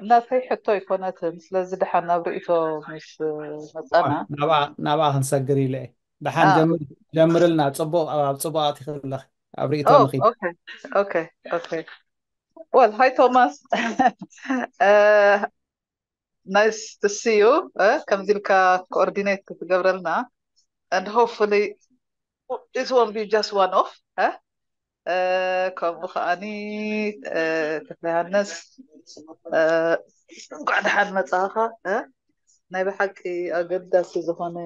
ናተይ ሕቶ ኣይኮነትን። ስለዚ ደሓን ናብ ርእይቶ ምስ መፃና ናብኣ ክንሰግር ኢለ እየ። ደሓን ጀምርልና። ፅቡቅ ኣብ ፅቡቅ ኣቲኽለኺ ኣብ ርእይቶ ንኺድ። ኦኬ ኦኬ። Well hi Thomas። Nice to see you። ከምዚ ኢልካ ኮኦርዲኔት ክትገብረልና and hopefully this won't be just one off። ከምኡ ከዓኒ ተክለ ዮሃንስ እንኳዕ ደሓን መፃእኻ። ናይ ብሓቂ ኣገዳሲ ዝኾነ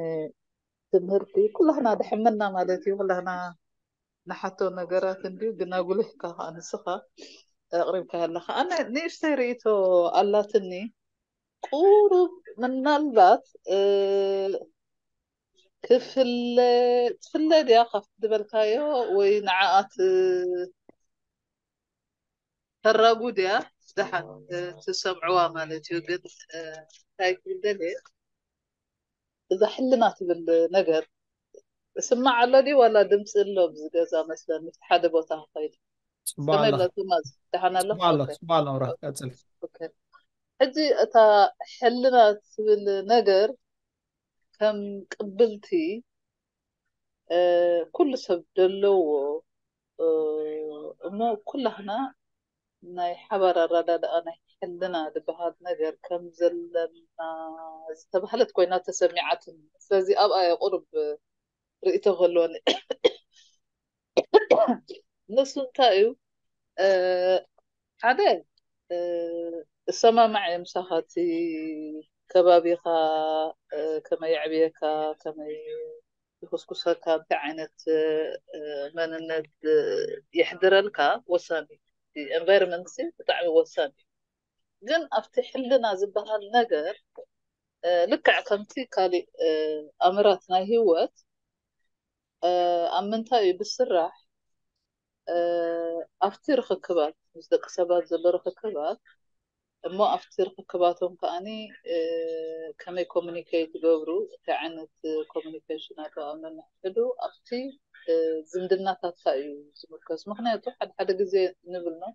ትምህርቲ ኩላህና ደሕመና ማለት እዩ። ኩላህና ንሓቶ ነገራት እንድዩ ግን ኣጉሊሕካ ከዓ ንስኻ ኣቕሪብካ ኣለኻ። ኣነ ንእሽተይ ርእይቶ ኣላትኒ ቁሩብ ምናልባት ክፍለ ትፍለ ድያ ካብቲ ዝበልካዮ ወይ ንዓኣት ተራጉ ድያ ደሓን ትሰምዕዋ ማለት እዩ። ግን እንታይ ክብል ደልየ እዛ ሕልና ትብል ነገር እስማዕ ኣሎ ድዩ ዋላ ድምፂ ኣሎ ኣብዚ ገዛ መስለኒ እቲ ሓደ ቦታ ክኸይድ ፅቡቅ ኣሎ ከመይ ኣሎ ትማዝ ደሓን ኣሎ ፅቡቅ ኣሎ ፅቡቅ ኣሎ። እውራ ቀፅል። ኦኬ። ሕጂ እታ ሕልና ትብል ነገር ከም ቅብልቲ ኩሉ ሰብ ደለዎ እሞ ኩላህና ናይ ሓባር ኣረዳድኣ ናይ ሕልና ዝበሃል ነገር ከም ዘለና ዝተባህለት ኮይና ተሰሚዓትን። ስለዚ ኣብኣ እየ ቁሩብ ርእይቶ ክህልወኒ። ንሱ እንታይ እዩ ሓደ እሰማማዕ እየ ምሳኻ፣ እቲ ከባቢኻ ከመይ የዕብየካ፣ ከመይ ይኹስኩሰካ፣ እንታይ ዓይነት መንነት የሕድረልካ ወሳኒ። ኤንቫይሮንመንት ብጣዕሚ ወሳኒ። ግን ኣብቲ ሕልና ዝበሃል ነገር ልክዕ ከምቲ ካሊእ ኣምራት ናይ ህይወት ኣብ ምንታይ እዩ ዝስራሕ? ኣብቲ ርኽክባት ምስ ደቂ ሰባት ዘሎ ርኽክባት እሞ ኣብቲ ርኽክባቶም ከዓኒ ከመይ ኮሚኒኬት ይገብሩ፣ እንታይ ዓይነት ኮሚኒኬሽን ኣለዎ ኣብ ነንሕድሕዱ ኣብቲ ዝምድናታትካ እዩ ዝምርኮስ። ምክንያቱ ሓደ ሓደ ግዜ ንብል ነው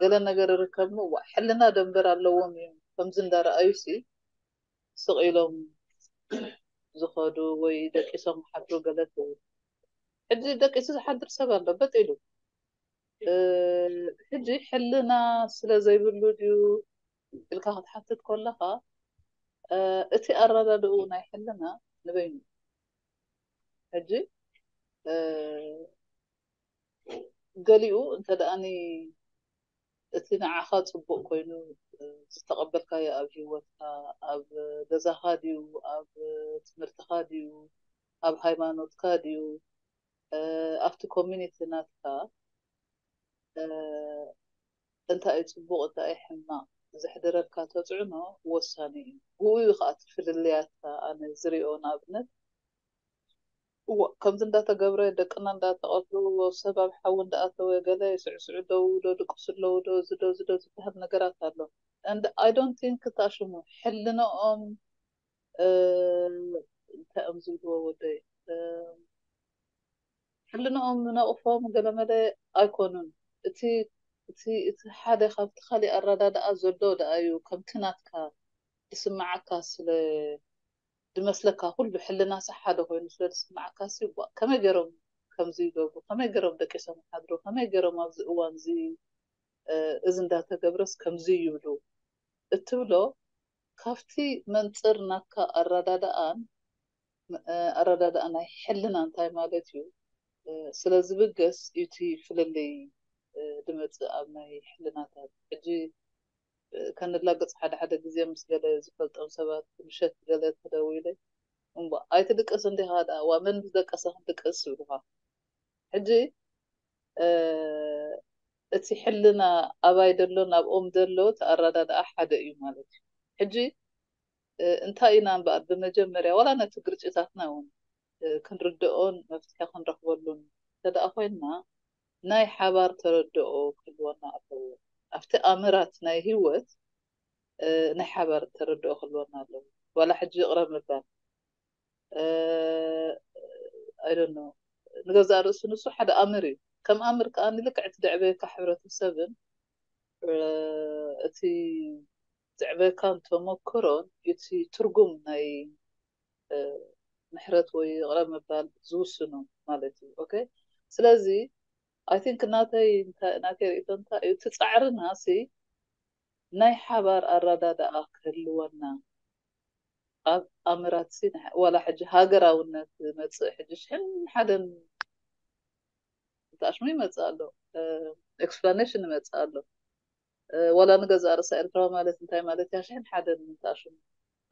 ገለ ነገር ይርከብሞ ዋ ሕልና ደንበር ኣለዎም እዮም ከምዚ እንዳረኣዩ ሲ ስቕ ኢሎም ዝኸዱ ወይ ደቂሶም ሓድሩ ገለ ትብል። ሕጂ ደቂሱ ዝሓድር ሰብ ኣሎ በጥ ኢሉ ሕጂ ሕልና ስለ ዘይብሉ ድዩ ኢልካ ክትሓትት ከለኻ እቲ ኣረዳድኡ ናይ ሕልና ንበይኑ ሕጂ ገሊኡ እንተ ደኣኒ እቲ ንዓኻ ጽቡቕ ኮይኑ ዝተቐበልካዮ ኣብ ህይወትካ ኣብ ገዛኻ ድዩ ኣብ ትምህርትኻ ድዩ ኣብ ሃይማኖትካ ድዩ ኣብቲ ኮሚኒቲ ናትካ እንታይ እዩ ጽቡቕ እንታይ እዩ ሕማቕ ዘሕድረልካ ተጽዕኖ ወሳኒ እዩ። ብኡ እዩ ከዓ እቲ ፍልልያትካ ኣነ ዝሪኦ ንኣብነት እዋ ከምዚ እንዳተገብረ ደቅና እንዳተቐትሉ ሰብ ኣብ ሓዊ እንዳኣተወ ገለ ይስዕስዑ ደው ዶ ድቅሱ ኣለዉ ዶ እዚ ዶ እዚ ዶ ዝበሃል ነገራት ኣሎ and I don't think ታሽሙ ሕልንኦም እንታይ እዮም ዝብልዎ ወደይ ሕልንኦም ነቕፎም ገለመለ ኣይኮኑን እቲ እቲ እቲ ሓደ ካብቲ ካሊእ ኣረዳድኣ ዘሎ ደኣ እዩ ከምቲ ናትካ ዝስምዓካ ስለ ዝመስለካ ኩሉ ሕልናሲ ሓደ ኮይኑ ስለ ዝስምዓካሲ ዋ ከመይ ገይሮም ከምዚ ይገብሩ ከመይ ገይሮም ደቂሶም ይሓድሩ ከመይ ገይሮም ኣብዚ እዋን እዚ እዚ እንዳተገብረስ ከምዚ ይብሉ እትብሎ ካብቲ መንፅር ናትካ ኣረዳድኣን ኣረዳድኣ ናይ ሕልና እንታይ ማለት እዩ ስለ ዝብገስ እዩ እቲ ፍልልይ ዝመፅእ ኣብ ናይ ሕልናታት ሕጂ ከንላገፅ ሓደ ሓደ ግዜ ምስ ገለ ዝፈልጦም ሰባት ምሸት ገለ ተደዊለ እምባ ኣይትድቅስ እንዲኻ ደኣ ዋ መን ምስ ደቀሰ ክንድቅስ ይብሉኻ ሕጂ እቲ ሕልና ኣባይ ዘሎ ናብኦም ዘሎ ተኣረዳድኣ ሓደ እዩ ማለት እዩ ሕጂ እንታይ ኢና እምበኣር ብመጀመርያ ዋላ ነቲ ግርጭታትና እውን ክንርድኦን መፍትሒ ክንረኽበሉን እንተደኣ ኮይንና ናይ ሓባር ተረድኦ ክህልወና ኣለዎ ኣብቲ ኣምራት ናይ ህይወት ናይ ሓባር ተረድኦ ክህልወና ኣለዎ ዋላ ሕጂ ይቕረ ምባል ኣይደኖ ንገዛእ ርእሱ ንሱ ሓደ ኣምር እዩ ከም ኣምር ከዓ ንልክዕ እቲ ደዕበየካ ሕብረተሰብን እቲ ዘዕበካን ተመክሮን እቲ ትርጉም ናይ ምሕረት ወይ ይቕረ ምባል ዝውስኑ ማለት እዩ okay ስለዚ I think ናተይ ናተይ ርእቶ እንታይ እዩ እቲ ፃዕርና ሲ ናይ ሓባር ኣረዳድኣ ክህልወና ኣብ ኣምራት ሲ ዋላ ሕጂ ሃገራውነት ዝመፅእ ሕጂ ሽሕን ሓደን ተኣሽሙ ይመፅእ ኣሎ explanation ይመፅእ ኣሎ ዋላ ንገዛእ ርእሳ ኤርትራዊ ማለት እንታይ ማለት እያ ሽሕን ሓደን ተኣሽሙ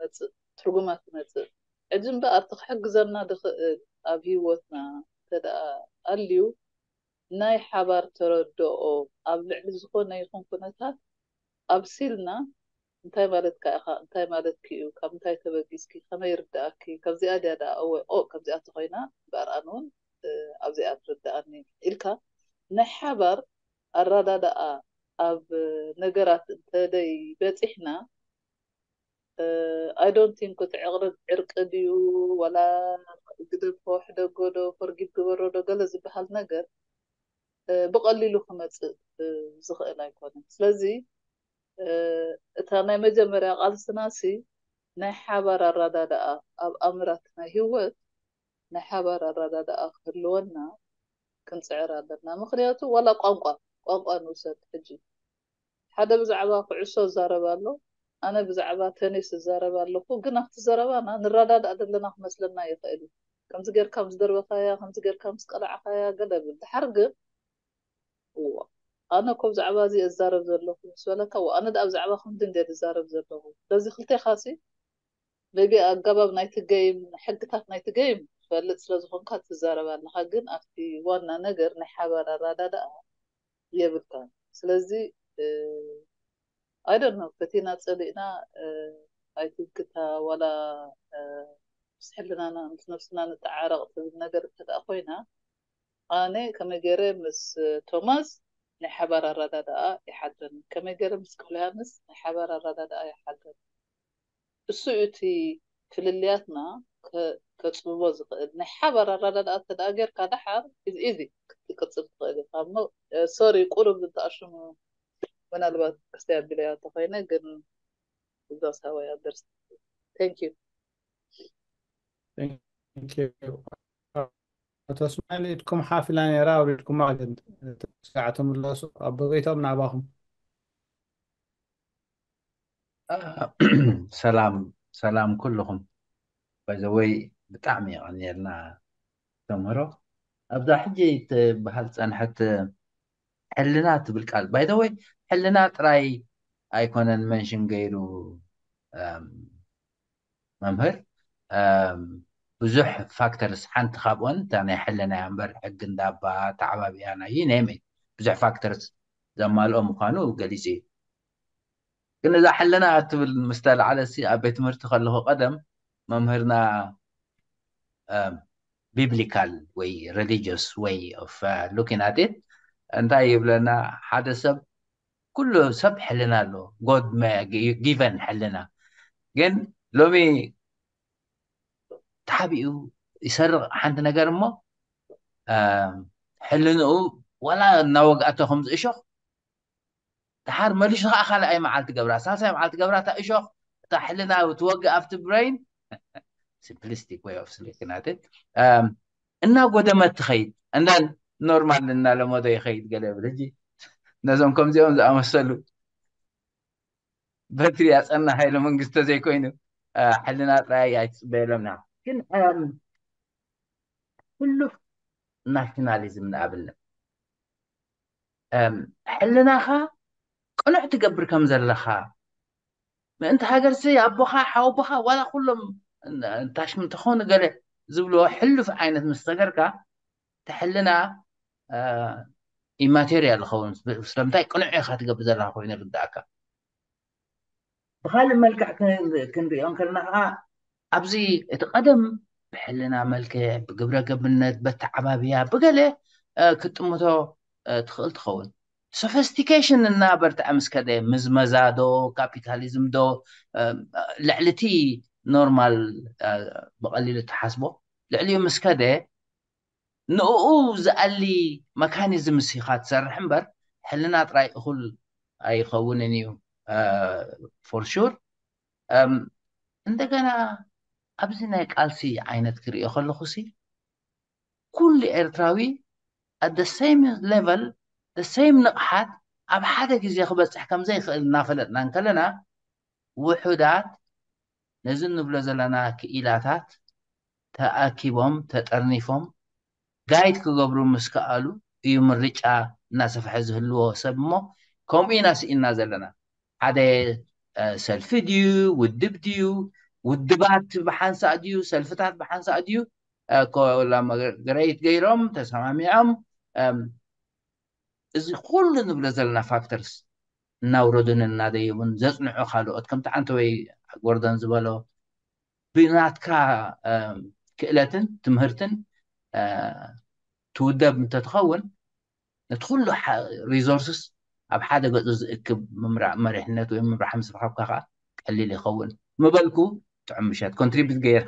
መፅእ ትርጉማት ትመፅእ ሕጂ እምበኣር እቲ ክሕግዘና ዝኽእል ኣብ ህይወትና እንተደኣ ኣልዩ ናይ ሓባር ተረድኦ ኣብ ልዕሊ ዝኾነ ይኹን ኩነታት ኣብሲልና እንታይ ማለትካ ኢኻ እንታይ ማለትኪ እዩ ካብ ምንታይ ተበጊስኪ ከመይ ይርድኣኪ ካብዚኣ ድያ ደኣ እወ ኦ ከምዚኣ ተኾይና እምበኣር ኣነ እውን ኣብዚኣ ትርድኣኒ ኢልካ ናይ ሓባር ኣረዳድኣ ኣብ ነገራት እንተደይ በፂሕና I don't think እቲ ዕቕርብ ዕርቂ ድዩ ዋላ ግደፎ ሕደጎ ዶ forgive ግበሮ ዶ ገለ ዝበሃል ነገር ብቐሊሉ ክመፅእ ዝኽእል ኣይኮነን ስለዚ እታ ናይ መጀመርያ ቃልስና ሲ ናይ ሓባር ኣረዳድኣ ኣብ ኣምራት ናይ ህይወት ናይ ሓባር ኣረዳድኣ ክህልወና ክንፅዕር ኣለና። ምክንያቱ ዋላ ቋንቋ ቋንቋ ንውሰድ ሕጂ ሓደ ብዛዕባ ኩዕሶ ዝዛረብ ኣሎ፣ ኣነ ብዛዕባ ተኒስ ዝዛረብ ኣለኹ። ግን ኣብቲ ዘረባና ንረዳዳእ ዘለና ክመስለና ይኽእል እዩ። ከምዚ ጌርካ ምስ ደርበኻያ፣ ከምዚ ጌርካ ምስ ቀላዕኻያ ገለ ብል። ድሓር ግን እዋ ኣነ እኮ ብዛዕባ እዚ እዛረብ ዘለኹ ምስ በለካ፣ እዋ ኣነ ደኣ ብዛዕባ ከምዚ እንደ ዝዛረብ ዘለኹ። ስለዚ ክልቴኻሲ maybe ኣገባብ ናይቲ ገይም ሕግታት ናይቲ ገይም ትፈልጥ ስለ ዝኾንካ ትዛረብ ኣለኻ፣ ግን ኣብቲ ዋና ነገር ናይ ሓባር ኣረዳድኣ የብልካን። ስለዚ I don't know ፈቲና ጸሊእና I think እታ ዋላ ምስ ሕልናና ምስ ነብስና ንተዓረቕ ትብል ነገር እንተ ደኣ ኮይና ኣነ ከመይ ገይረ ምስ ቶማስ ናይ ሓባር ኣረዳድኣ ይሓድረኒ፣ ከመይ ገይረ ምስ ክፍለ ዮሃንስ ናይ ሓባር ኣረዳድኣ ይሓድረኒ። እሱ እዩ እቲ ፍልልያትና ከ- ከጽብቦ ዝኽእል። ናይ ሓባር ኣረዳድኣ እንተ ደኣ ጌርካ ደሓር ኢዚ ክትቅጽል ትኽእል ኢኻ። እሞ ሶሪ ቁሩብ እንተኣሽሙ ምናልባት ክስተይ ኣቢለያ እንተኾይነ ግን እዛ ሳዋይ ኣደርስ thank you Thank you. ኣቶ እስማኤል ኢድኩም ሓፍ ኢላ ነይራ፣ ኣውሪድኩማ ግን ሰዓት ምለሱ። ኣቦ ጎይቶም ናባኹም። ሰላም ሰላም ኩልኹም። By the way ብጣዕሚ የቐንየልና ተምህሮ። ኣብዛ ሕጂ ትበሃል ዝጸንሐት ሕልና ትብል ቃል፣ by the way ሕልና ጥራይ ኣይኮነን መንሽን ገይሩ መምህር፣ ብዙሕ ፋክተርስ፣ ሓንቲ ካብኦን እታ ናይ ሕልና እያ እምበር ሕጊ እንዳባ ተዓባቢያ ናይ ዩ ኔም ብዙሕ ፋክተርስ ዘማልኦ ምዃኑ ገሊጹ እዩ። ግን እዛ ሕልና እትብል ምስ ተላዕለ ሲ ኣብ ቤት ትምህርቲ ከለኹ ቀደም መምህርና biblical ወይ religious way of looking at it እንታይ ይብለና፣ ሓደ ሰብ ኩሉ ሰብ ሕልና ኣሎ፣ God given ሕልና። ግን ሎሚ ተሓቢኡ ይሰርቕ ሓንቲ ነገር እሞ ሕልንኡ ዋላ እናወግኣቶ ከምዚ እሾኽ ደሓር መሊሱ ከዓ ካልኣይ መዓልቲ ገብራ፣ ሳልሳይ መዓልቲ ገብራ፣ እታ እሾኽ እታ ሕልና ትወግእ ኣብቲ ብረይን simplistic way of looking at it እናጎደመት ትኸይድ። And then ኖርማል እናለመዶ ይኸይድ። ገለ ብል ሕጂ ነዞም ከምዚኦም ዝኣመሰሉ በትሪ ኣጸና ሃይለ መንግስቲ ተዘይኮይኑ ሕልና ጥራይ ኣይትጽበየሎም ኢና። ግን ሕሉፍ ናሽናሊዝም ንኣብነት ሕልናኻ ቅኑዕ ትገብር ከም ዘለኻ ምእንቲ ሃገርሲ ኣቦኻ ሓወቦኻ ዋላ ኩሎም ታሽም እንተኾኑ ገለ ዝብልዎ ሕሉፍ ዓይነት ምስ ተገርካ እቲ ሕልና ኢማቴርያ ዝኸውን ስለምንታይ ቅኑዕ ኢኻ ትገብር ዘለኻ ኮይኑ ርዳእካ። ብካልእ መልክዕ ክንሪኦ ከለና ከዓ ኣብዚ እቲ ቀደም ብሕልና መልክዕ ብግብረ ገብነት በተዓባብያ ብገለ ክትጥምቶ ትኽእል ትኸውን። ሶፊስቲኬሽን እናበርትዐ ምስ ከደ ምዝመዛ ዶ ካፒታሊዝም ዶ ልዕሊ እቲ ኖርማል ብቐሊሉ እትሓስቦ ልዕሊኡ ምስ ከደ ንእኡ ዝኣሊ መካኒዝምስ ኢኻ ትሰርሕ እምበር ሕልና ጥራይ እኹል ኣይኸውንን እዩ for sure። እንደገና ኣብዚ ናይ ቃልሲ ዓይነት ክሪኦ ከለኹሲ ኩሉ ኤርትራዊ at the same level the same ንቕሓት ኣብ ሓደ ግዜ ክበፅሕ ከም ዘይኽእል እናፈለጥና እንከለና ውሑዳት ነዚ እንብሎ ዘለና ክኢላታት ተኣኪቦም ተጠርኒፎም ጋይድ ክገብሩ ምስ ከኣሉ እዩ ምርጫ እናሰፍሐ ዝህልዎ ሰብ እሞ ከምኡ ኢና ስኢንና ዘለና። ሓደ ሰልፊ ድዩ ውድብ ድዩ ውድባት ብሓንሳእ ድዩ ሰልፍታት ብሓንሳእ ድዩ ኮላቦሬት ገይሮም ተሰማሚዖም እዚ ኩሉ ንብሎ ዘለና ፋክተርስ እናውረዱን እናደየቡን ዘፅንዑ ካልኦት ከምቲ ዓንተወይ ጎርደን ዝበሎ ብናትካ ክእለትን ትምህርትን ትውደብ እንተትኸውን ነቲ ኩሉ resources ኣብ ሓደ ገፁ ዝእክብ ምምራእ መሪሕነት ወይ ምምራሕ ምስ ረኸብካ ከዓ ቀሊል ይኸውን ምበልኩ። ጥዑም ምሸት። ኮንትሪቢዩት ገይር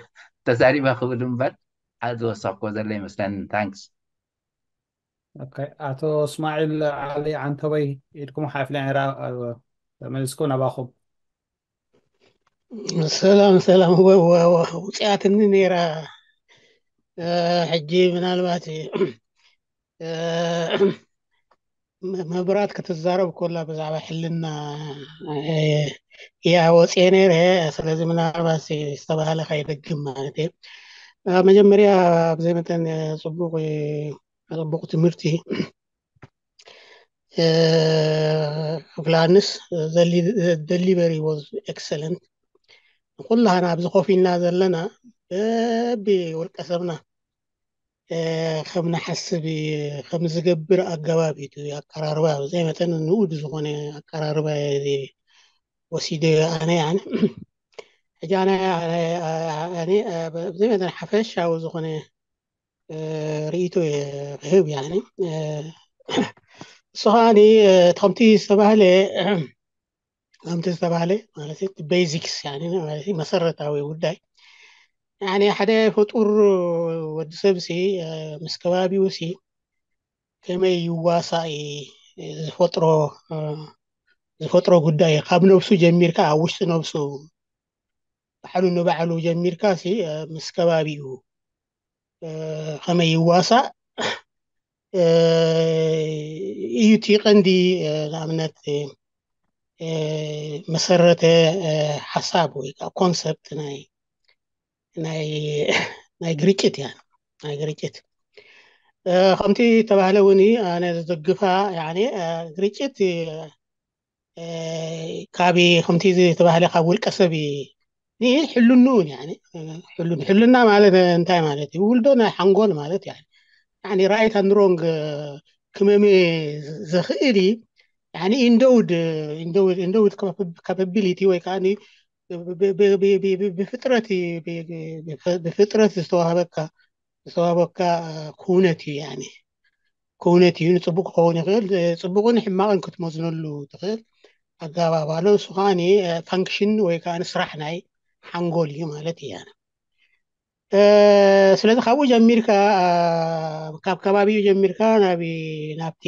ተዛሪበ ክብል እምበር ሓደ ዝወሰኽኮ ዘሎ ይመስለኒ። ታንክስ። ኣቶ እስማዒል ዓሊ ዓንተወይ ኢድኩም ሓፍለ ራ ተመልስኩ ናባኹም። ሰላም ሰላም። ውፅኣትኒ ነይራ። ሕጂ ምናልባት መብራት ክትዛረብ ኮላ ብዛዕባ ሕልና እያ ወፅየ ነይረ። ስለዚ ምናልባት ዝተባህለ ከይደግም ማለት እየ። መጀመርያ ብዘይ መጠን ፅቡቅ ፅቡቅ ትምህርቲ። ክፍለ ዮሃንስ፣ delivery was excellent። ንኩላህና ኣብዚ ኮፍ ኢልና ዘለና በቢ ውልቀ ሰብና ከም ንሓስብ ከም ዝገብር ኣገባብ እዩ ኣቀራርባ። ብዘይ መጠን ንኡድ ዝኾነ ኣቀራርባ ወሲደ ኣነ ያኒ ሕጂ ኣነ ብዘይ መጠን ሓፈሻዊ ዝኾነ ርእይቶ ክህብ ያኒ። እሱ ከዓኒ ከምቲ ዝተባህለ ከምቲ ዝተባህለ ማለት ቤዚክስ ያኒ ማለት መሰረታዊ ጉዳይ ያኒ ሓደ ፍጡር ወዲ ሰብ ሲ ምስ ከባቢኡ ሲ ከመይ ይዋሳእ ዝፈጥሮ ዝፈጥሮ ጉዳይ ካብ ነብሱ ጀሚርካ ኣብ ውሽጢ ነብሱ ባዕሉ ንባዕሉ ጀሚርካ ሲ ምስ ከባቢኡ ከመይ ይዋሳእ እዩ እቲ ቀንዲ ንኣብነት መሰረተ ሓሳብ ወይ ከዓ ኮንሰፕት ናይ ናይ ናይ ግርጭት እያ ናይ ግርጭት ከምቲ ተባህለ እውን ኣነ ዝደግፋ ግርጭት ካብ ከምቲ ዝተባህለ ካብ ውልቀ ሰብ ሕልንኡን ሕልና ማለት እንታይ ማለት እዩ ውልዶ ናይ ሓንጎል ማለት ራይት ኣንድ ሮንግ ክመም ዘኽእል endowed endowed capability ወይ ከዓ ብፍጥረት ብፍጥረት ዝተዋህበካ ዝተዋህበካ ክውነት እዩ ክውነት እዩ ንፅቡቅ ክኸውን ይኽእል ፅቡቅን ሕማቅን ክትመዝነሉ ትኽእል ኣገባብ ኣሎ እሱ ከዓ function ወይ ከዓ ስራሕ ናይ ሓንጎል እዩ ማለት እያ ስለዚ ካብኡ ጀሚርካ ካብ ከባቢኡ ጀሚርካ ናብቲ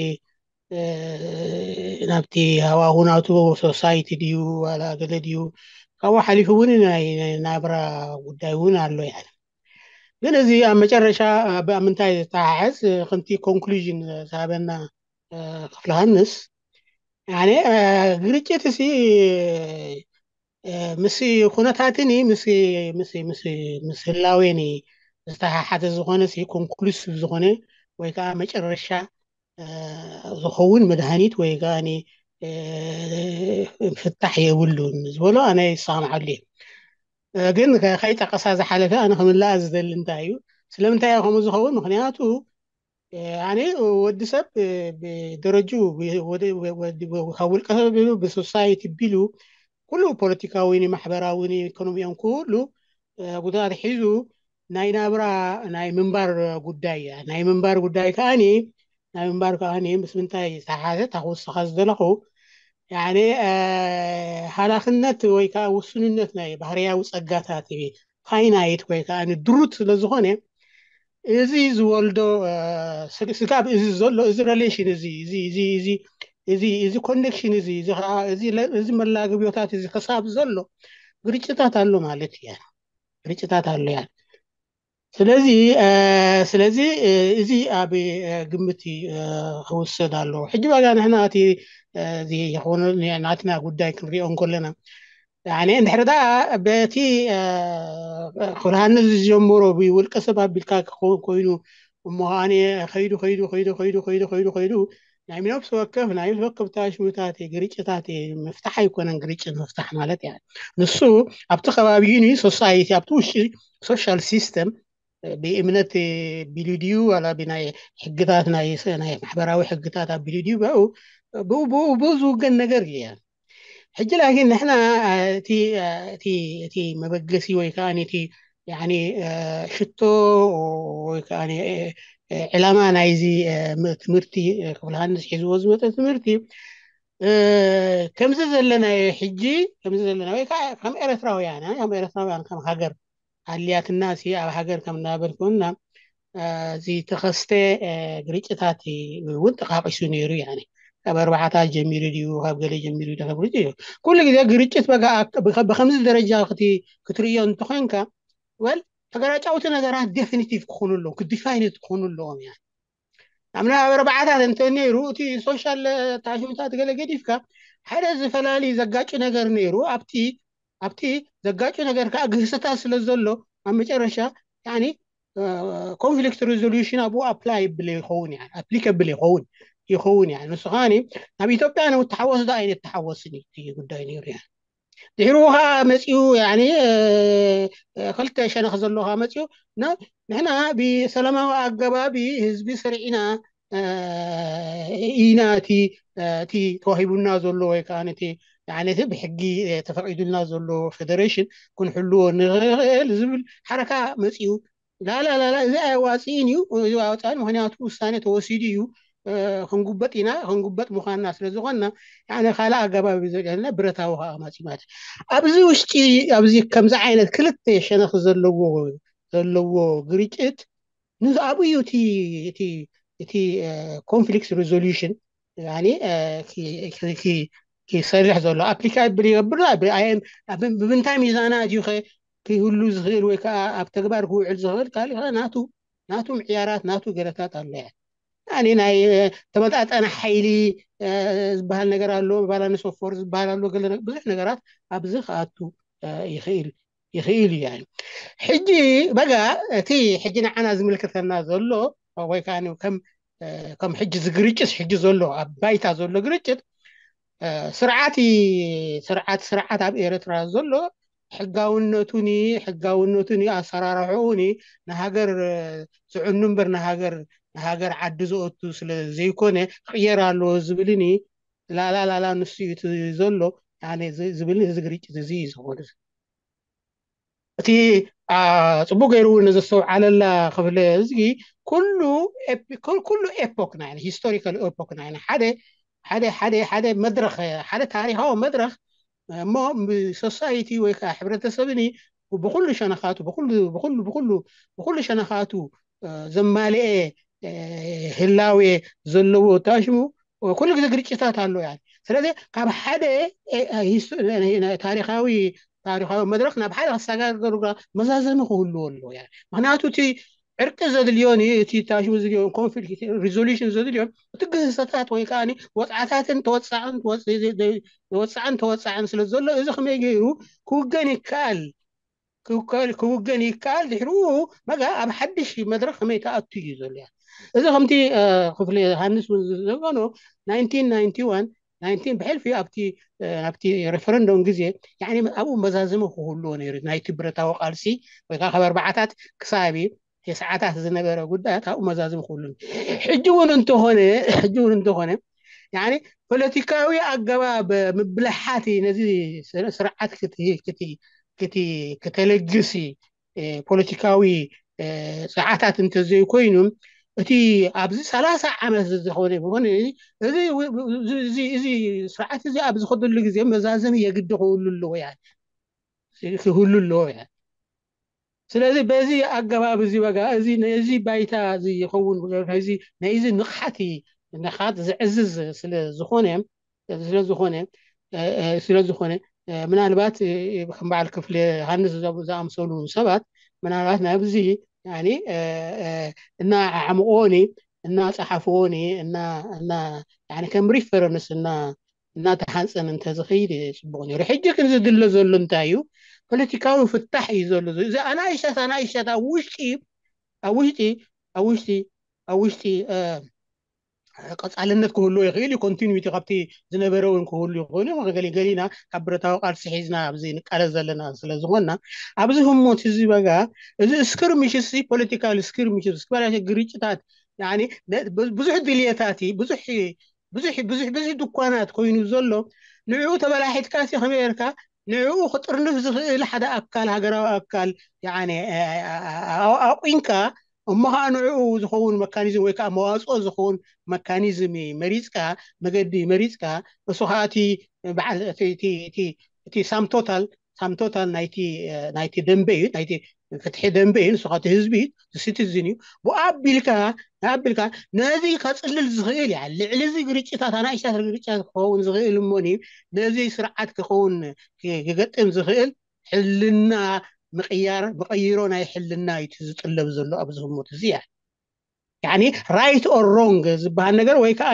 ናብቲ ሃዋሁ ናቱ ሶሳይቲ ድዩ ዋላ ገለ ድዩ ካብኡ ሓሊፉ እውን ናይ ናብራ ጉዳይ እውን ኣሎ ያ ግን እዚ ኣብ መጨረሻ ኣብ ምንታይ ዝተሓሓዝ ከምቲ ኮንክሉዥን ዝሃበና ክፍለ ሃንስ ግርጭት ሲ ምስ ኩነታትን ምስ ህላዌን ዝተሓሓዘ ዝኾነ ኮንክሉሲቭ ዝኾነ ወይ ከዓ መጨረሻ ዝኸውን መድሃኒት ወይ ከዓ ፍታሕ የብሉን ዝበሎ ኣነ ይሰማማዓሉ እየ ግን ከይጠቀሳ ዝሓለፈ ኣነ ክምልኣ ዝደሊ እንታይ እዩ ስለምንታይ ከምኡ ዝኸውን ምክንያቱ ኣነ ወዲ ሰብ ብደረጁ ካብ ውልቀ ሰብ ብሶሳይቲ ቢሉ ኩሉ ፖለቲካዊ ማሕበራዊ ኢኮኖሚያን ኩሉ ጉዳት ሒዙ ናይ ናብራ ናይ ምንባር ጉዳይ እያ ናይ ምንባር ጉዳይ ከዓኒ ናይ ምንባር ከዓኒ ምስ ምንታይ ዝተሓሓዘ ታክውስኻ ዝደለኹ ሃላፍነት ወይ ከዓ ውሱንነት ናይ ባህርያዊ ፀጋታት ፋይናይት ወይ ከዓ ድሩት ስለዝኾነ እዚ ዝወልዶ ስጋብ እዚ ዘሎ እዚ ሬሌሽን እዚ እዚ ኮኔክሽን እዚ እዚ መላግብዮታት እዚ ክሳብ ዘሎ ግርጭታት ኣሎ ማለት እያ ግርጭታት ኣሎ ያ ስለዚ ስለዚ እዚ ኣብ ግምት ክውሰድ ኣለዎ ሕጂ ዋጋ ንሕና እቲ ዝኾነ ናትና ጉዳይ ክንሪኦ እንከለና እንድሕር ዳ በቲ ክብርሃኒ ዝጀምሮ ብውልቀ ሰብ ኣቢልካ ክኸውን ኮይኑ እሞ ከዓኒ ከይዱ ከይዱ ከይዱ ከይዱ ከይዱ ከይዱ ከይዱ ናይ ነብሲ ወከፍ ናይ ነብሲ ወከፍ ታሽሙታት ግርጭታት ምፍታሕ ኣይኮነን ግርጭት ምፍታሕ ማለት ያ ንሱ ኣብቲ ከባቢኡ ሶሳይቲ ኣብቲ ውሽጢ ሶሻል ሲስተም ብእምነት ቢሉ ድዩ ዋላ ብናይ ሕግታት ናይ ማሕበራዊ ሕግታት ኣቢሉ ድዩ ብኡ ብኡ ዝውገን ነገር እዩ ሕጂ ላኪን ንሕና እቲ መበገሲ ወይ ከዓ እቲ ሽቶ ወይ ከዓ ዕላማ ናይዚ ትምህርቲ ክፍለ ሃንስ ሒዝዎ ዝመፀ ትምህርቲ ከምዚ ዘለናዮ ሕጂ ከምዚ ዘለና ወይ ከዓ ከም ኤረትራውያን ከም ኤረትራውያን ከም ሃገር ኣልያትና ሲ ኣብ ሃገር ከም እናበልኩና እዚ ተኸስተ ግርጭታት እውን ጠቃቂሱ ነይሩ ያኒ ካብ ኣርባዓታት ጀሚሩ ድዩ ካብ ገለ ጀሚሩ ድዩ ተብሉ እዩ። ኩሉ ግዜ ግርጭት በጋ ብከ- ብከምዚ ደረጃ ክቲ- ክትርእዮ እንተኾንካ፣ ወል ተገራጫውቲ ነገራት ዴፊኒቲቭ ክኾኑ ኣለዎም፣ ክዲፋይንድ ክኾኑ ኣለዎም። ያ ኣምና ኣብ ኣርባዓታት እንተ ነይሩ እቲ ሶሻል ታሽምታት ገለ ገዲፍካ ሓደ ዝፈላሊ ዘጋጭ ነገር ነይሩ ኣብቲ ኣብቲ ዘጋጭ ነገር ከዓ ግህሰታት ስለ ዘሎ ኣብ መጨረሻ ኮንፍሊክት ሪዞሉሽን ኣብኡ ኣፕላይ ይብል ይኸውን፣ ኣፕሊካብል ይኸውን ይኸውን። ንሱ ከዓ ኣብ ኢትዮጵያ ንተሓወስ ዶ ኣይነት ተሓወስን እዩ እቲ ጉዳይ ነይሩ። ድሕሩ ከዓ መፅኡ ክልተ ሸነኽ ዘለዎ ከዓ መፅኡ ንሕና ብሰላማዊ ኣገባቢ ህዝቢ ስርዒና ኢና እቲ እቲ ተዋሂቡና ዘሎ ወይ ከዓ ነቲ ብሕጊ ተፈቂዱልና ዘሎ ፌደሬሽን ክንሕልዎ ንኽእል ዝብል ሓረካ መፅኡ። ላላላላ እዚ ኣየዋፅእን እዩ፣ እዚ ኣወፃእን፣ ምክንያቱ ውሳኔ ተወሲዱ እዩ። ክንጉበጥ ኢና፣ ክንጉበጥ ምዃንና ስለ ዝኾንና ካልእ ኣገባብ እዩ ዘድልየና። ብረታዊ ከዓ መፂኡ ማለት እዩ። ኣብዚ ውሽጢ ኣብዚ ከምዚ ዓይነት ክልተ ሸነኽ ዘለዎ ዘለዎ ግርጭት ንኣብኡ እዩ እቲ እቲ እቲ ኮንፍሊክት ሪዞሉሽን ክሰርሕ ዘሎ። ኣፕሊካ ይብል ይገብር ብምንታይ ሚዛናት እዩ ክህሉ ዝኽእል ወይ ከዓ ኣብ ተግባር ክውዕል ዝኽእል ካልእ ናቱ ናቱ ምዕያራት ናቱ ገለታት ኣሎ። ናይ ተመጣጠነ ሓይሊ ዝበሃል ነገር ኣሎ፣ ባላንስ ኦፍ ፎርስ ዝበሃል ኣሎ። ብዙሕ ነገራት ኣብዚ ክኣቱ ይኽእል ይኽእል እዩ። ሕጂ በጋ እቲ ሕጂ ንዓና ዝምልከተና ዘሎ ወይ ከዓ ከም ከም ሕጂ ዝግርጭት ሕጂ ዘሎ ኣብ ባይታ ዘሎ ግርጭት ስርዓት ስርዓት ስርዓት ኣብ ኤርትራ ዘሎ ሕጋውነቱኒ ሕጋውነቱኒ ኣሰራርሕኡኒ ንሃገር ዝዕኑ እምበር ንሃገር ንሃገር ዓዲ ዝኦቱ ስለ ዘይኮነ ክቕየር ኣለዎ ዝብልኒ ላላ ላላ ንሱ እዩ እቲ ዘሎ ዝብል እዚ ግርጭት እዚ እዩ ዝኾነ። እቲ ጽቡቅ ገይሩ እውን ዘስተውዓለላ ክፍለ እዚ ኩሉ ኩሉ ኤፖክና ሂስቶሪካል ኤፖክና ሓደ ሓደ ሓደ ሓደ መድረኽ ሓደ ታሪካዊ መድረኽ እሞ ብሶሳይቲ ወይ ከዓ ሕብረተሰብኒ ብኩሉ ሸነኻቱ ብኩሉ ብኩሉ ብኩሉ ብኩሉ ሸነኻቱ ዘማልኤ ህላዌ ዘለዎ ታሽሙ ኩሉ ግዜ ግርጭታት ኣሎ። ስለዚ ካብ ሓደ ታሪካዊ ታሪካዊ መድረኽ ናብ ሓደ ክሰጋገሩ መዛዘሚ ክህልዎ ኣለዎ። ምክንያቱ እቲ ዕርቂ ዘድልዮን እቲ ታሽሙ ዘድልዮን ኮንፍሊክት ሪዞሉሽን ዘድልዮን እቲ ግህሰታት ወይ ከዓ ወፅዓታትን ተወፃዕን ተወፃዕን ስለ ዘሎ እዚ ከመይ ገይሩ ክውገን ይከኣል ክውገን ይከኣል ድሕሩ መጋ ኣብ ሓድሽ መድረኽ ከመይ ተኣቱ እዩ ዘሎ። እዚ ከምቲ ክፍለ ሃንስ ዘበኖ ብሕልፊ ኣብቲ ኣብቲ ሬፈረንዶም ግዜ ኣብኡ መዛዘሚ ክህልዎ ነይሩ ናይቲ ብረታዊ ቃልሲ ወይ ከዓ ካብ ኣርባዓታት ክሳብ የሰዓታት ዝነበረ ጉዳያት ኣብኡ መዛዘሚ ክህሉ ሕጂ እውን እንተኾነ ሕጂ እውን እንተኾነ ፖለቲካዊ ኣገባብ ምብልሓት ነዚ ስርዓት ክተለግስ ፖለቲካዊ ፀዓታት እንተዘይኮይኑ እቲ ኣብዚ ሰላሳ ዓመት ዝኾነ ዝኾነ እዚ ስርዓት እዚ ኣብ ዝኸደሉ ግዜ መዛዘሚ የግዲ ክህሉ ኣለዎ ክህሉ ኣለዎ። ስለዚ በዚ ኣገባብ እዚ በጋ እዚ ነዚ ባይታ እዚ ይኸውን ነዚ ንቕሓት ንቕሓት ዘዕዝዝ ስለ ዝኾነ ስለ ዝኾነ ስለ ዝኾነ ምናልባት ከም በዓል ክፍለ ሃንስ ዝኣምሰሉ ሰባት ምናልባት ናብዚ እና ዓምቆኒ እና ጸሓፍዎኒ እና እና ከም ሪፈረንስ እና እናተሓንፀን እንተዝኸይድ ፅቡቅ ነይሩ። ሕጂ ግን ዝድለ ዘሎ እንታይ እዩ? ፖለቲካዊ ፍታሕ እዩ ዘሎ። እዚ ኣናእሽታት ኣናእሽታት ኣብ ውሽጢ ኣብ ውሽጢ ኣብ ውሽጢ ኣብ ውሽጢ ቀፃልነት ክህልዎ ይኽእል እዩ። ኮንቲኒቲ ካብቲ ዝነበረ እውን ክህሉ ይኽእሉ እዮም። ገሊና ካብ ብረታዊ ቃልሲ ሒዝና ኣብዚ ንቃለስ ዘለና ስለዝኾንና ኣብዚ ህሞት እዚ በጋ እዚ ስክርምሽስ ፖለቲካል ስክርምሽስ ግርጭታት ብዙሕ ድልየታት ብዙሕ ብዙሕ ብዙሕ ብዙሕ ድኳናት ኮይኑ ዘሎ ንዕኡ ተበላሒትካ ሲ ከመይ ጌርካ ንዕኡ ክጥርንፍ ዝኽእል ሓደ ኣካል ሃገራዊ ኣካል ኣቑንካ እሞ ከዓ ንዕኡ ዝኸውን መካኒዝም ወይ ከዓ መዋፅኦ ዝኸውን መካኒዝም መሪፅካ መገዲ መሪፅካ እሱ ከዓ እቲ በዓል እቲ ሳም ቶታል ሳምቶታል ናይቲ ናይቲ ደንበ እዩ ናይቲ ፍትሒ ደንበ እዩ ንስኻ እቲ ህዝቢ እዩ ሲቲዝን እዩ ብኣቢልካ ኣቢልካ ነዚ ከፅልል ዝኽእል ያ ልዕሊ እዚ ግርጭታት ኣናእሽታት ግርጭታት ክኸውን ዝኽእል እሞኒ ነዚ ስርዓት ክኸውን ክገጥም ዝኽእል ሕልና ምቕያር መቐይሮ ናይ ሕልና እዩ ዝጥለብ ዘሎ ኣብዚ ህሞት እዚ ያ ያኒ right or wrong ዝበሃል ነገር ወይ ከዓ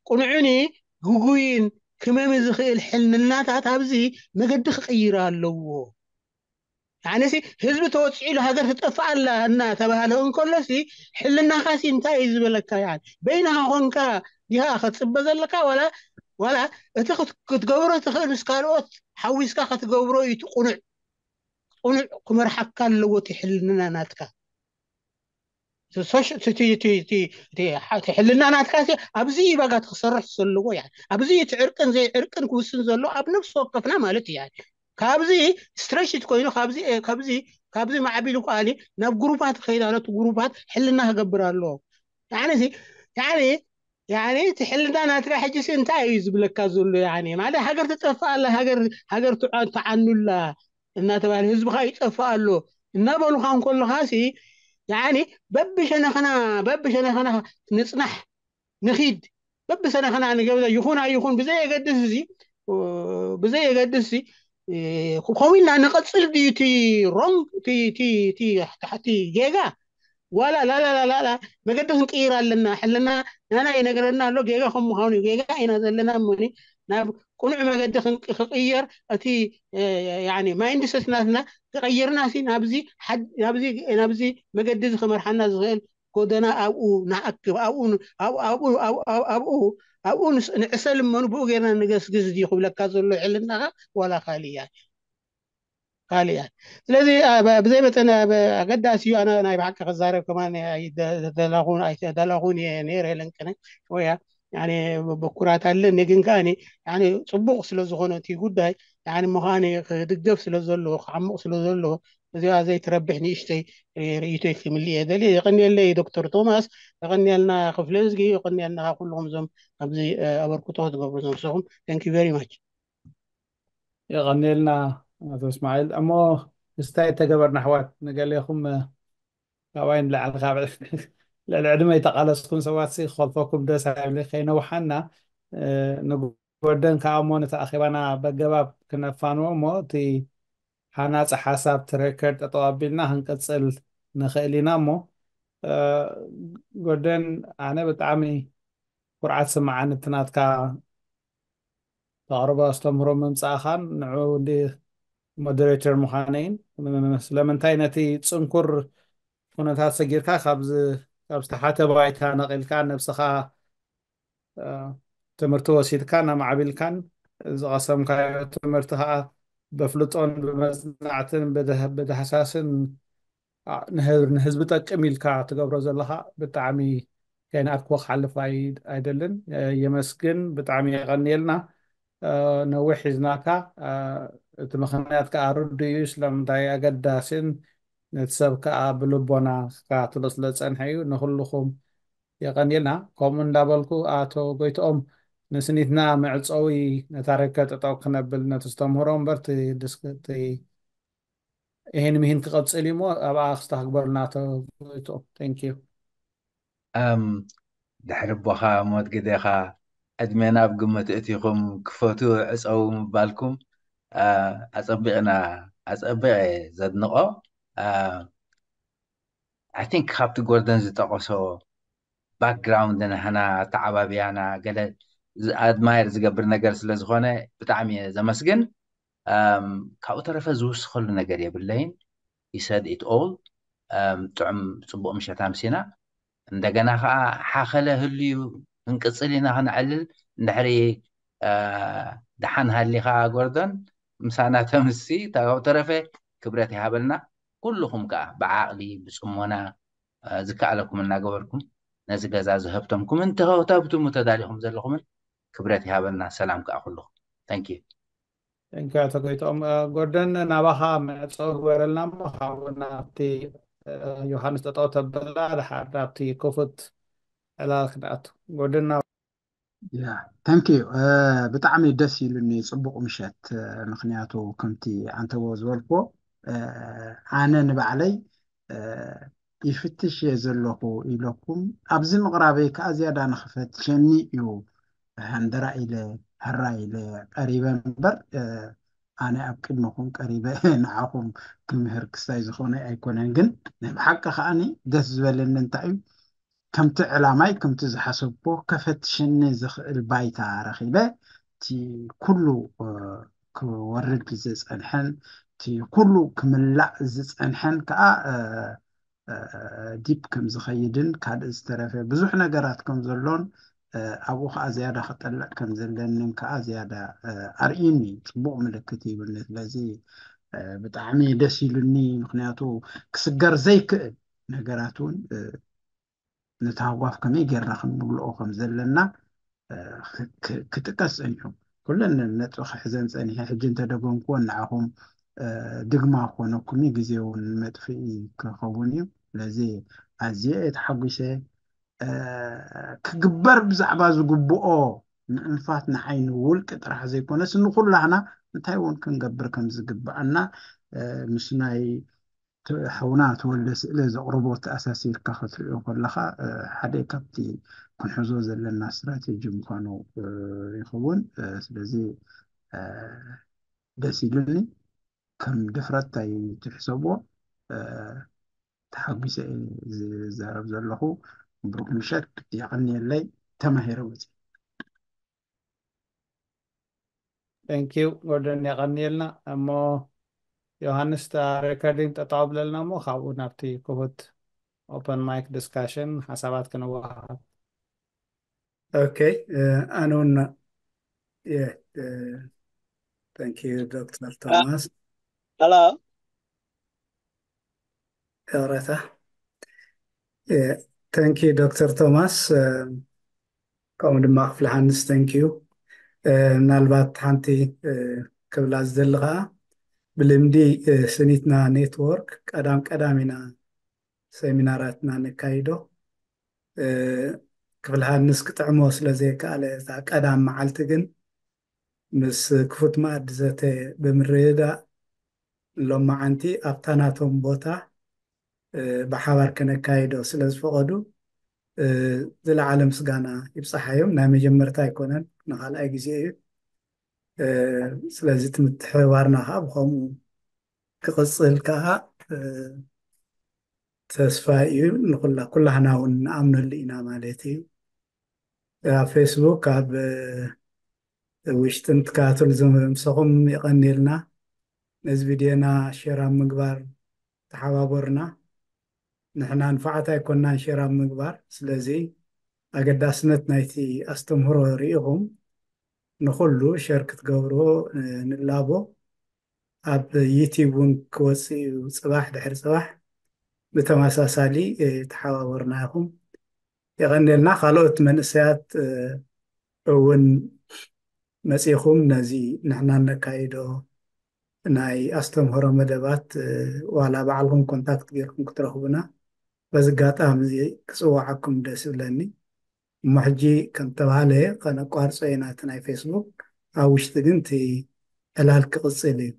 ቅኑዕኒ ግጉይን ክመሚ ዝኽእል ሕልንናታት ኣብዚ መገዲ ክቕይር ኣለዎ ያኒ ህዝቢ ተወፅዒሉ ሃገር ትጠፍእ ኣላ እናተባሃለ እንከሎሲ ሕልናኻሲ እንታይ እዩ ዝበለካ ያ በይንኻ ኮንካ ዲኻ ከፅበ ዘለካ ዋላ ዋላ እቲ ክትገብሮ ትኽእል ምስ ካልኦት ሓዊስካ ክትገብሮ እዩ ቅኑዕ ቅኑዕ ክመርሓካ ኣለዎ እቲ ሕልና ናትካ ሕልና ናትካ ኣብዚ እዩ ባጋ ክሰርሕ ዘለዎ ያ ኣብዚ እቲ ዕርቅን ዘይዕርቅን ክውስን ዘሎ ኣብ ነፍሲ ወከፍና ማለት እዩ ካብዚ ስትረሽት ኮይኑ ካብዚ ማዕቢሉ ከዓኒ ናብ ግሩፓት ከይድ ኣለቱ ግሩፓት ሕልና ክገብር ኣለዎ ያኒ ያኒ ያኒ እቲ ሕልና ናትካ ሕጂ ሲ እንታይ እዩ ዝብለካ ዘሎ ያኒ ማለት ሃገር ትጠፍእ ኣላ ሃገር ሃገር ትዓ- ትዓኑላ እናተባህለ ህዝብኻ ይጠፍእ ኣሎ እናበሉኻ እንከለኻ ሲ ያኒ በብሸነኽና በብሸነኽና ንፅናሕ ንኺድ በብሰነኽና ንገብዛ ይኹን ኣይኹን ብዘየገድስ እዚ ብዘየገድስ ከምኡ ኢልና ንቐፅል ድዩ እቲ ሮንግ እቲ ጌጋ ዋላ ላላላላላ መገዲ ክንቅይር ኣለና ሕልና ናና ይነግረና ኣሎ ጌጋ ከም ምዃኑ እዩ ጌጋ ኢና ዘለና እሞኒ ናብ ቅኑዕ መገዲ ክቅየር እቲ ማይንድሰት ናትና ተቀይርና ሲ ናብዚ ናብዚ መገዲ እዚ ክመርሓና ዝኽእል ጎደና ኣብኡ ንኣክብ ኣብኡ ኣብኡ ኣብኡ ንዕሰል እመኑ ብኡ ጌርና ንገስግስ ድዩ ክብለካ ዘሎ ሕልናኻ ዋላ ካልእ እያ ካልእ እያ ስለዚ ብዘይ መጠን ኣገዳሲ እዩ ኣነ ናይ ብሓቂ ክዛረብ ከማን ኣይደላኹን ኣይተደላኹን እየ ነይረ ለንቅነ ወያ ብኩራት ኣለኒ ግን ከዓኒ ጽቡቕ ስለ ዝኾነ እቲ ጉዳይ ምዃነ ክድገፍ ስለ ዘለዎ ክዓምቕ ስለ ዘለዎ እዚኣ ዘይትረብሕ ንእሽተይ ርእይቶይ ክምልእ እየ ደልየ። የቐንየለይ ዶክተር ቶማስ፣ የቐንየልና ክፍለ እዝጊ፣ የቐንየልና ኩልኹም እዞም ኣብዚ ኣበርክቶ ክትገብሩ ዝነብሰኹም። Thank you very much። የቐንየልና ኣቶ እስማዒል። እሞ እስታይ ተገበርና ኣሕዋት፣ ንገሌኹም ካባይ ንላዕሊ ካብ ልዕሊ ዕድመ ይተቃለስኩም ሰባት ሲ ክኸልፈኩም ደስ ኣይብለ ከይነውሓና ንጎደን ከዓ እሞ ነቲ ኣኼባና በገባብ ክነፋንዎ እሞ እቲ ሃናፂ ሓሳብ እቲ ሬከርድ ጠጠው ኣቢልና ክንቅፅል ንኽእል ኢና እሞ ጎደን ኣነ ብጣዕሚ ኩርዓት ስምዓኒ እቲ ናትካ ተቕርቦ ኣስተምህሮ ምምፃእኻን ንዑ ሞደሬተር ምዃነይን ስለምንታይ ነቲ ፅንኩር ኩነታት ሰጊርካ ካብ ዝተሓተ ባይታ ነቒልካ ነብስኻ ትምህርቲ ወሲድካን ኣማዕቢልካን ዝቐሰምካዮ ትምህርቲ ከዓ በፍልጦን ብመፅናዕትን ብዳህሳስን ንህዝቢ ጠቅም ኢልካ ትገብሮ ዘለካ ብጣዕሚ ከይንኣትክዎ ክሓልፍ ኣይደልን። የመስግን፣ ብጣዕሚ የቐንየልና። ነዊሕ ሒዝናካ፣ እቲ ምኽንያት ከዓ ርዱእ እዩ ስለምንታይ ኣገዳስን ነቲ ሰብ ከዓ ብልቦና ክከታተሎ ስለዝፀንሐ እዩ። ንኩልኹም የቐንየልና። ከምኡ እንዳበልኩ ኣቶ ጎይትኦም ንስኒትና መዕፀዊ ነታ ርከ ጠጠው ክነብል ነቲ ዝተምህሮ እምበር ይህን ምሂን ክቐፅል እዩ እሞ ኣብኣ ክስታ ክግበሩልና ተጎይትኦም። Thank you። ድሕሪ ኣቦኻ ሞት ግደኻ ዕድሜና ኣብ ግምት እቲኹም ክፈቱ ዕፀዉ ምባልኩም ኣፀቢቕና ኣፀቢቐ ዘድንቖ። I think ካብቲ ጎርደን ዝጠቐሶ ባክግራውንድ ናህና ኣተዓባብያና ገለ ኣድማየር ዝገብር ነገር ስለ ዝኾነ ብጣዕሚ እየ ዘመስግን። ካብኡ ተረፈ ዝውስኸሉ ነገር የብለይን። He said it all። ጥዑም ፅቡቕ ምሸት ኣምሲና። እንደገና ከዓ ሓኸለ ህልዩ ክንቅፅል ኢና ክነዕልል። እንድሕሪ ደሓን ሃሊኻ ጎርዶን ምሳና ተምሲ። ካብኡ ተረፈ ክብረት ይሃበልና። ኩልኹም ከዓ ብዓቕሊ ብፅሞና ዝከኣለኩም እናገበርኩም ነዚ ገዛ ዝሀብተምኩም እንተተብትሙ ተዳሊኹም ዘለኹምን ክብረት ይሃበልና። ሰላም ከዓ ኩልኹም። Thank you። Thank you ኣቶ ጎይትኦም። ጎርደን ናባኻ መዕፀዊ ግበረልና እሞ ካብኡ ናብቲ ዮሃንስ ጠጠው ተብላ ድሓር ናብቲ ክፉት ዕላል ክንኣቱ። ጎርደን Yeah, thank you. ብጣዕሚ ደስ ኢሉኒ፣ ፅቡቕ ምሸት። ምክንያቱ ከምቲ ኣንተዎ ዝበልኮ፣ ኣነ ንባዕለይ ይፍትሽ እየ ዘለኹ ኢለኩም ኣብዚ ምቕራበይ ከዓ ዝያዳ ንክፈትሸኒ እዩ ሃንደራ ኢለ፣ ሃራ ኢለ ቀሪበ እምበር፣ ኣነ ኣብ ቅድመኹም ቀሪበ ንዓኹም ክምህር ክስታይ ዝኾነ ኣይኮነን። ግን ናይ ብሓቂ ከዓኒ ደስ ዝበለኒ እንታይ እዩ፣ ከምቲ ዕላማይ፣ ከምቲ ዝሓሰብኮ ከፈትሸኒ ዝኽእል ባይታ ረኺበ፣ እቲ ኩሉ ክወርድ ዝፀንሐን እቲ ኩሉ ክምላእ ዝፀንሐን ከዓ ዲፕ ከም ዝኸይድን ካልእ ዝተረፈ ብዙሕ ነገራት ከም ዘሎን ኣብኡ ከዓ ዝያዳ ክጠልዕ ከም ዘለንን ከዓ ዝያዳ ኣርእዩኒ። ፅቡቕ ምልክት ይብልኒ። ስለዚ ብጣዕሚ ደስ ኢሉኒ። ምክንያቱ ክስገር ዘይክእል ነገራት እውን ነቲ ሃጓፍ ከመይ ጌርና ክንምልኦ ከም ዘለና ክጥቀስ ፀኒሑ። ኩለን ነጥቢ ክሕዘን ፀኒሐ። ሕጂ እንተደገምኩዎ ንዓኹም ድግማ ክኾነኩም እዩ፣ ግዜ እውን መጥፍኢ ክኸውን እዩ። ስለዚ ኣዝየ እየ ተሓጒሰ። ክግበር ብዛዕባ ዝግብኦ ምእንፋት ንዓይ ንውልቂ ጥራሕ ዘይኮነስ ንኩላህና እንታይ እውን ክንገብር ከም ዝግብኣና ምስ ናይ ሓውና ተወልደ ስእለ ዘቕርቦ ተኣሳሲርካ ክትሪኦ ከለኻ ሓደ ካብቲ ክንሕዞ ዘለና ስትራቴጂ ምዃኑ ይኸውን። ስለዚ ደስ ኢሉኒ። ከም ድፍረት ኣይትሕሰብዎ። ተሓጒሰ እየ ዝዛረብ ዘለኹ። ብሩክ ምሸት። የቐንየለይ። ተማሂረ መፅእ። Thank you ጎርደን፣ የቐንየልና። እሞ ዮሃንስ፣ እታ ሬኮርዲንግ ጠጠው ብለልና እሞ ካብኡ ናብቲ ክፉት ኦፐን ማይክ ዲስካሽን ሓሳባት ክንወሃብ። ኦኬ፣ ኣነ እውን። Thank you ዶክተር ቶማስ። ሄሎ። ይቕረታ። Thank you ዶክተር ቶማስ፣ ከምኡ ድማ ክፍለ ሃንስ፣ thank you። ምናልባት ሓንቲ ክብላ ዝደሊ ከዓ፣ ብልምዲ ስኒትና ኔትወርክ ቀዳም ቀዳም ኢና ሰሚናራትና ነካይዶ። ክፍለ ሃንስ ክጥዕሞ ስለ ዘይከኣለ፣ እታ ቀዳም መዓልቲ ግን ምስ ክፉት መኣዲ ዘተ ብምርድዳእ፣ ሎማዓንቲ ኣብታ ናቶም ቦታ ብሓባር ከነካይዶ ስለ ዝፈቐዱ ዝለዓለ ምስጋና ይብፃሓዮም። ናይ መጀመርታ ኣይኮነን፣ ንኻልኣይ ግዜ እዩ። ስለዚ እቲ ምትሕብባርና ከዓ ብኸምኡ ክቕፅል ከዓ ተስፋ እዩ። ንኩላ ኩላህና እውን ንኣምነሉ ኢና ማለት እዩ። ኣብ ፌስቡክ ኣብ ውሽጥን ትከታተሉ ዘለኹም የቐንየልና። ነዚ ቪድዮና ሼር ኣብ ምግባር ተሓባበሩና። ንሕና ንፉዓት ኣይኮናን ሼር ኣብ ምግባር። ስለዚ ኣገዳስነት ናይቲ ኣስተምህሮ ርኢኹም ንኹሉ ሼር ክትገብርዎ ንላቦ። ኣብ ዩቲዩብ እውን ክወፅእ እዩ፣ ፅባሕ ድሕሪ ፅባሕ ብተመሳሳሊ ተሓባበሩና ኢኹም። የቐንየልና። ካልኦት መንእሰያት እውን መፂኹም ነዚ ንሕና ነካይዶ ናይ ኣስተምህሮ መደባት ዋላ ባዕልኹም ኮንታክት ጌርኩም ክትረኽቡና በዚ ኣጋጣሚ እዚ ክፅዋዓኩም ደስ ይብለኒ። እሞ ሕጂ ከም ተባህለ ከነቋርፆ ኢና እቲ ናይ ፌስቡክ፣ ኣብ ውሽጢ ግን እቲ ዕላል ክቕፅል እዩ።